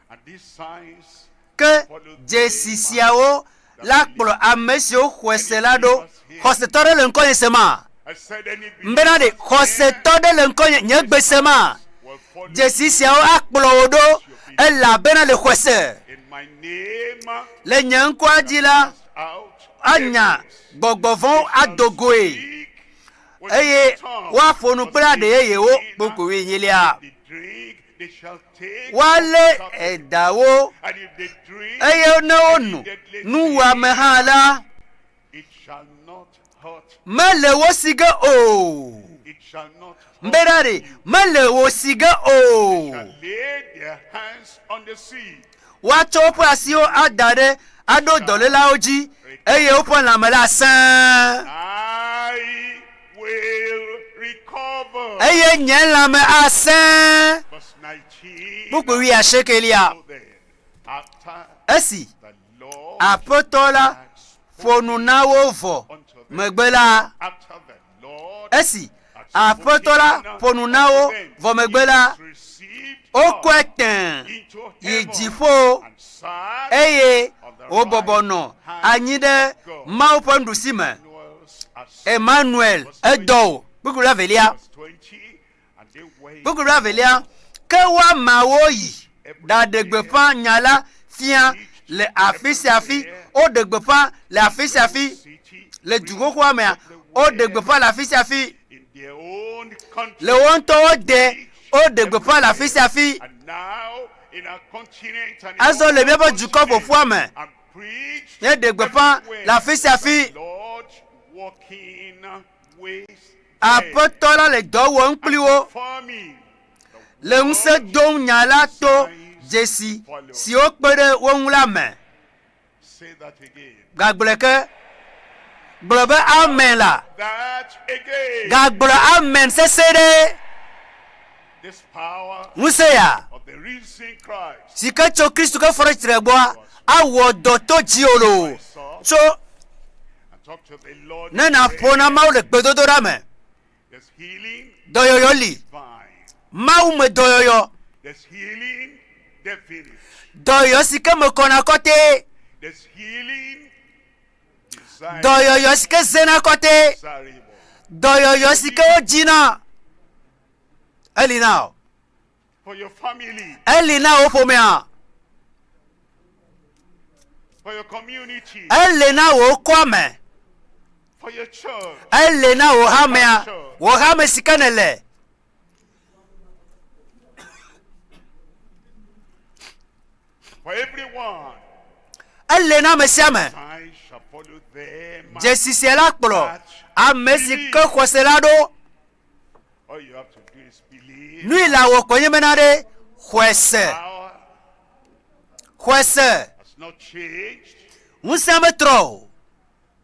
And these signs Ke dzesi siawo la kplɔ ame siwo xɔe se la ɖo. Xɔsetɔ ɖe le ŋkɔnye sema? I said any Mbena ɖe xɔsetɔ ɖe le ŋkɔnye nye gbe sema? will follow Dzesi siawo akplɔ wò ɖo elabena le xɔe se. in my name Le nye ŋkɔa dzi la, cast out anya devils. gbɔgbɔ vɔ̃wo ado goe Speak with eye tongues. woaƒo nu kple aɖe yeyewo. Kpukpui enyilia. If they drink, they shall take Woalé something. edawo And if they drink, eye ne wonu nuwɔame hã la, it shall not hurt. mele wo si ge o. It shall not hurt. Mbena ɖe mele wo si ge o. Shall lay their hands on the sick. Woatsɔ woƒe asiwo ada ɖe aɖo dɔlélawo dzi eye woƒe lãme la sẽe. I will recover. Eye nye lãme asẽ. Verse 19. Kpukpui wuiasiekelia. So then, after Esi the Lord Aƒetɔ la had ƒo nu na wo vɔ unto them, megbe la, after the Lord esi had Aƒetɔ la spoken ƒo nu na wo unto them, vɔ megbe he la, was received wokɔe up tẽ into yi heaven dziƒo and sat eye on the wobɔbɔ right nɔ hand anyi ɖe of God. Mawu ƒe nuɖusi me. Emmanuel's ascent. Emmanuel edɔ o. Kpukpui wuievelia. Verse 20, and they went Kpukpui wuievelia. Ke woameawo yi ɖaɖe gbeƒã nya la fia le afi sia afi. Woɖe gbeƒã le afi sia afi. city Le du xoxoa mea, woɖe gbeƒã le afi sia afi. in their own country. Le wo ŋutɔwo de, woɖe gbeƒã le afi sia afi. And now in our continent and in Azɔ le all míaƒe dukɔ continents, ƒoƒua me, and preached míeɖe gbeƒã le afi sia afi. the Lord walking with them, Aƒetɔ la le dɔ wɔm kpli wo. performing the le ŋusẽ dom nya la to dzesi siwo kpe ɖe wo ŋu la me. Say that again. Gagblɔe ke. Gblɔ be amen la. That again. Gagblɔ amen sese ɖe This power ŋusẽ ya of the risen Christ si ke tso Kristu ke fɔ ɖe tsitre gbɔa awɔ dɔ to dziwò loo. Tso and talk to the Lord. ne in nàƒo prayer. na Mawu le gbedodoɖa me. There's healing Dɔyɔyɔ li. divine. Mawu me dɔyɔyɔ. There's healing definite. Dɔyɔyɔ si ke me kɔna kɔtɛ. There's healing desire- Dɔyɔyɔ si ke zena kɔtɛ. desirable. Dɔyɔyɔ si ke wodzina. Eli na o. For your family, Eli na wò ƒomea. for your community, Ele na wò kɔme. for your church. Ele na wò hamea. Wò hame si ke nèle. For everyone, Ele na ame sia ame. signs shall follow them. Dzesi sia la kplɔ ame si ke xɔse la ɖo. All you have to do is believe. Nu yi le awɔ kɔ nye bena ɖe xɔe se. Power Xɔe se. has not changed. Ŋusẽ metrɔ o.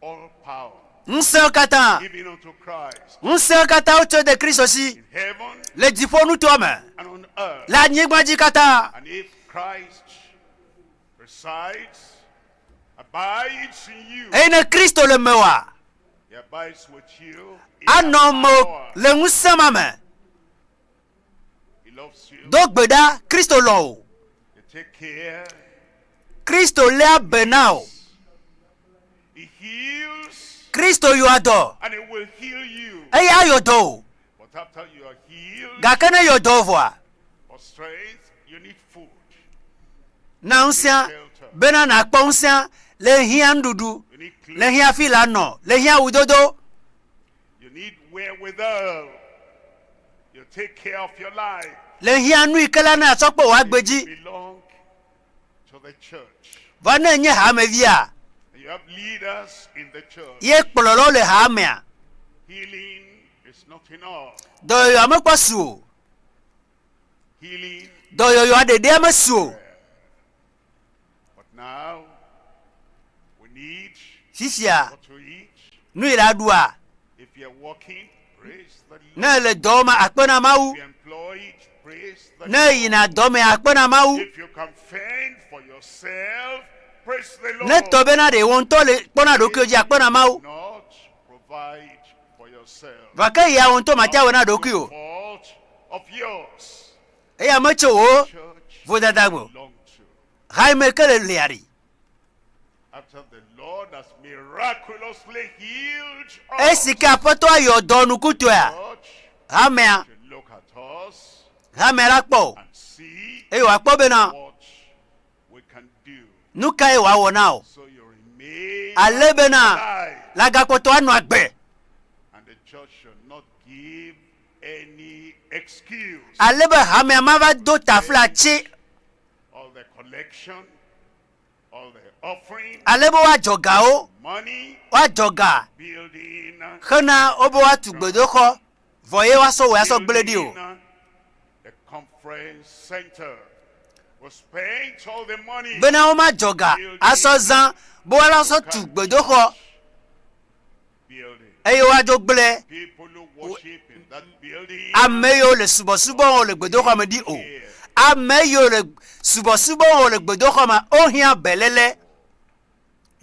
All power Ŋusẽwo katã. given unto Christ Ŋusẽwo katã wotsɔ de Kristo si in heaven le dziƒo nutoa me. and on earth. Le anyigba dzi katã. And if Christ resides, abides in you, Eye ne Kristo le mewòa, he abides with you in anɔ that mewò power. le ŋusẽ ma me. He loves you. Do gbe ɖa, Kristo lɔ̃ wò. He take care. Kristo léa be na wò. He heals Kristo yɔa dɔ and he will heal you. eye ayɔ dɔ wò. But after you are healed, Gake ne yɔ dɔ vɔa, for strength, you need food. na ŋusẽa bena nàkpɔ ŋusẽa le hiã nuɖuɖu, You need le clothes. hiã fi la nɔ, le hiã wudodo, You need wherewithal. You take care of your life. le hiã nu yi ke la ne atsɔ kpɔ wò agbe dzi. Belong to the church. Vɔ ne enye hamevia, And you have leaders in the church. ye kplɔlawo le hamea, Healing is not enough. dɔyɔyɔ mekpɔ su o. Dɔyɔyɔa ɖeɖea mesu o. Fifia, nu yi la ɖua, ne ele dɔ wɔm akpe na Mawu. Ne eyina dɔ me akpe na Mawu. Ne tɔ bena ɖe wò ŋutɔ le kpɔna ɖokuiwò dzi akpe na Mawu. Vɔ ke ya wò ŋutɔ mate awɔe na ɖokuiwò. Eya metso wò vodada gbɔ. Hae me ke le lia ɖi. Esi ke Aƒetɔa yɔ dɔ nukutɔea, hamea, hamea la kpɔ o, eye wòakpɔ bena nu kae wòawɔ na wò, ale bena lagakpɔtɔ anɔ agbe, ale be hamea mava do taflatse ale be woadzɔ gawo, woadzɔ ga hena wobe woatu gbedoxɔ vɔ ye woasɔ wɔ asɔ gblẽ ɖi o. Bena womadzɔ ga asɔ zã be woasɔ tu gbedoxɔ eye woadzo gblẽ ame yiwo le subɔsubɔ wɔm le gbedoxɔ me ɖi o. Ame yiwo le subɔsubɔ wɔm le gbedoxɔ me wohiã beléle.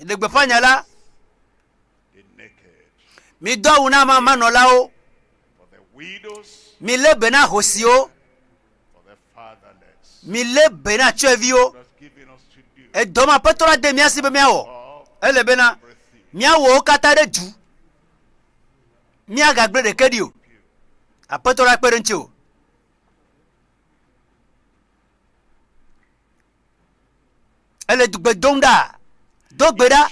Le gbeƒã nya la, mido awu na amamanɔlawo, milé be na hosiwo, milé be na tsyɔ̃eviwo. Edɔ ma Aƒetɔ la de mía si be míawɔ. Ele bena míawɔ wo katã ɖe du. Míagagblẽ ɖeke ɖi o. Aƒetɔ la kpe ɖe ŋutiwò. Ele gbe dom ɖa. Do gbe ɖa.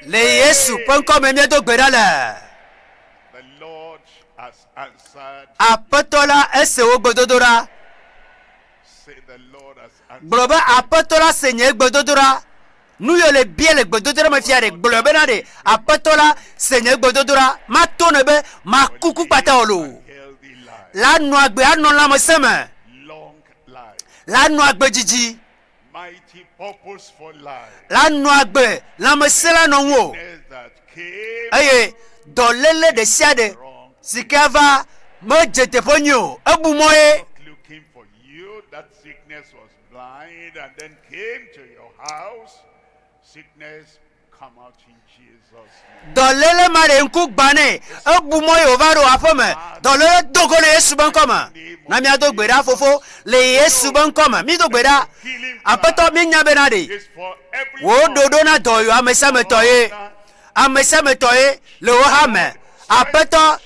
Le Yesu ƒe ŋkɔ me míedo gbe ɖa le. Aƒetɔ la ese wò gbedodoɖa. Gblɔ be Aƒetɔ la se nye gbedodoɖa. Nu yi le bia le gbedodoɖa me fia ɖe gblɔ bena ɖe Aƒetɔ la se nye gbedodoɖa. Mato ne be maku ku kpata o loo. La nɔ agbe anɔ lãmesẽ me. La nɔ agbe didi. La nɔ agbe lãmesẽ la nɔ ŋu o. Eye dɔléle ɖe sia ɖe si ke ava medze teƒe nyui o. Ebu mɔ ye. Dɔléle ma ɖe ŋku gbã nɛ. Ebu mɔ ye wòva ɖo aƒe me. Dɔléle do go le Yesu be ŋkɔ me. Na míado gbe ɖa, Fofo, le Yesu be ŋkɔ me. Mído gbe ɖa. Aƒetɔ, míenya bena ɖe wò ɖoɖo na dɔyɔ ame sia ame tɔ ye. Ame sia ame tɔ ye le wò ha me. Aƒetɔ,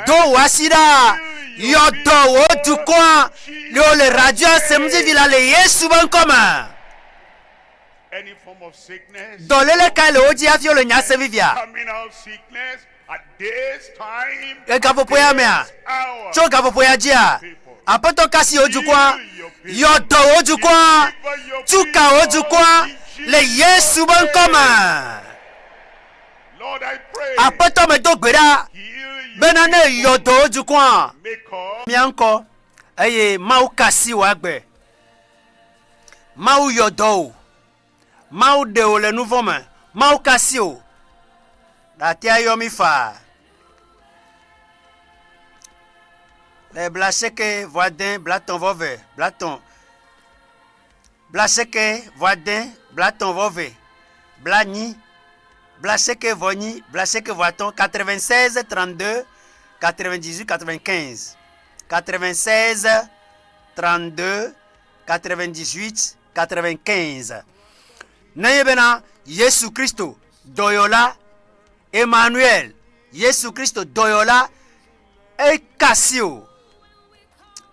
do wò asi ɖa. Yɔ dɔ wò dukɔa le wole radioa sem vivi la le Yesu be ŋkɔ me. Dɔléle kae le wo dzi hafi wole nya sem fifia? Le gaƒoƒo ya mea, tso gaƒoƒo ya dzia, Aƒetɔ kasi wò dukɔa, yɔ dɔ wò dukɔa, tu ka wò dukɔa le Yesu be ŋkɔ me. Aƒetɔ medo gbe ɖa bena ne yɔ dɔ wò dukɔa, mía ŋkɔ eye Mawu kasi wò agbe. Mawu yɔ dɔ wò. Mawu ɖe wò le nu vɔ̃ me. Mawu ka asi wò. Ɖatea yɔ mí faa. Le blasieke vɔ ade blatɔ̃ vɔ ve blatɔ̃ blasieke vɔ ade blatɔ̃ vɔ ve blanyi blasieke vɔ nyi blasieke vɔ atɔ̃ 96 32 98 95 96 32 98 95. Nenye bena Yesu Kristo dɔyɔla, Emmanuel, Yesu Kristo dɔyɔla, eka asi o,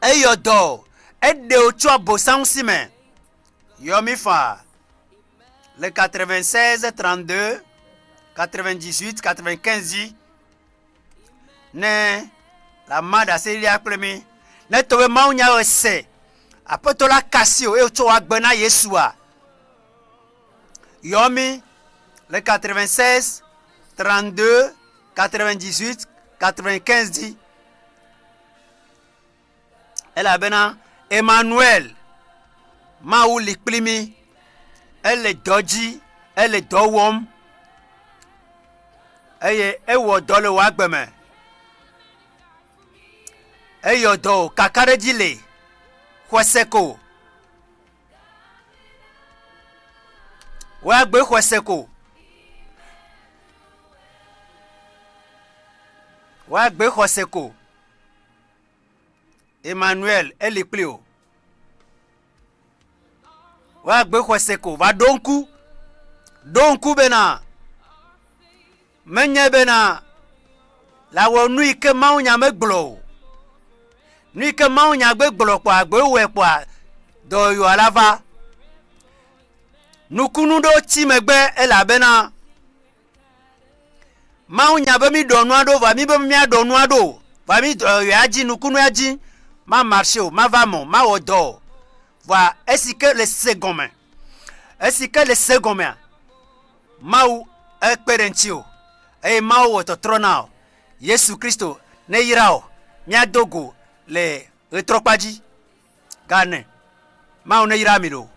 eyɔ dɔ o, eɖe wò tso abosam si me. Yɔ mi faa le 96 32 98 95 dzi. Ne la ma ɖaseɖiɖia kple mi. Ne tɔ be mawunya wɔ se aƒetɔ la kasi o eye wòtsɔ wò agbe na Yesua. Yɔ mi le 96 32 98 95 dzi. Elabena Emmanuel, Mawu li kpli mí. Ele dɔ dzi, ele dɔ wɔm eye ewɔ dɔ le wò agbe me. Eyɔ dɔ wò, kakaɖedzi li, xɔse ko. Wò agbe xɔse ko. Wò agbe xɔse ko. Emmanuel eli kpli wò. Woagbe xɔse ko va ɖo ŋku, ɖo ŋku bena menye bena la wɔ nu yi ke mawunya megblɔ o. Nu yi ke mawunya gbe gblɔ kpɔa gbe wɔe kpɔa dɔyɔa la va. Nukunu ɖewo tsi megbe elabena Mawu nya be mi ɖɔ nua ɖo vɔa mi be mia ɖɔ nua ɖo o. Vɔa mi dɔyɔya dzi nukunua dzi ma marché o, ma va me o, ma wɔ dɔ o. Vɔa esi ke le se gɔme, esi ke le se gɔmea, Mawu ekpe ɖe ŋuti o eye Mawu wɔ tɔtrɔ na o. Yesu Kristo ne yra o. Míado go le ɣetrɔkpa dzi. Gane. Mawu ne yra mi ɖo.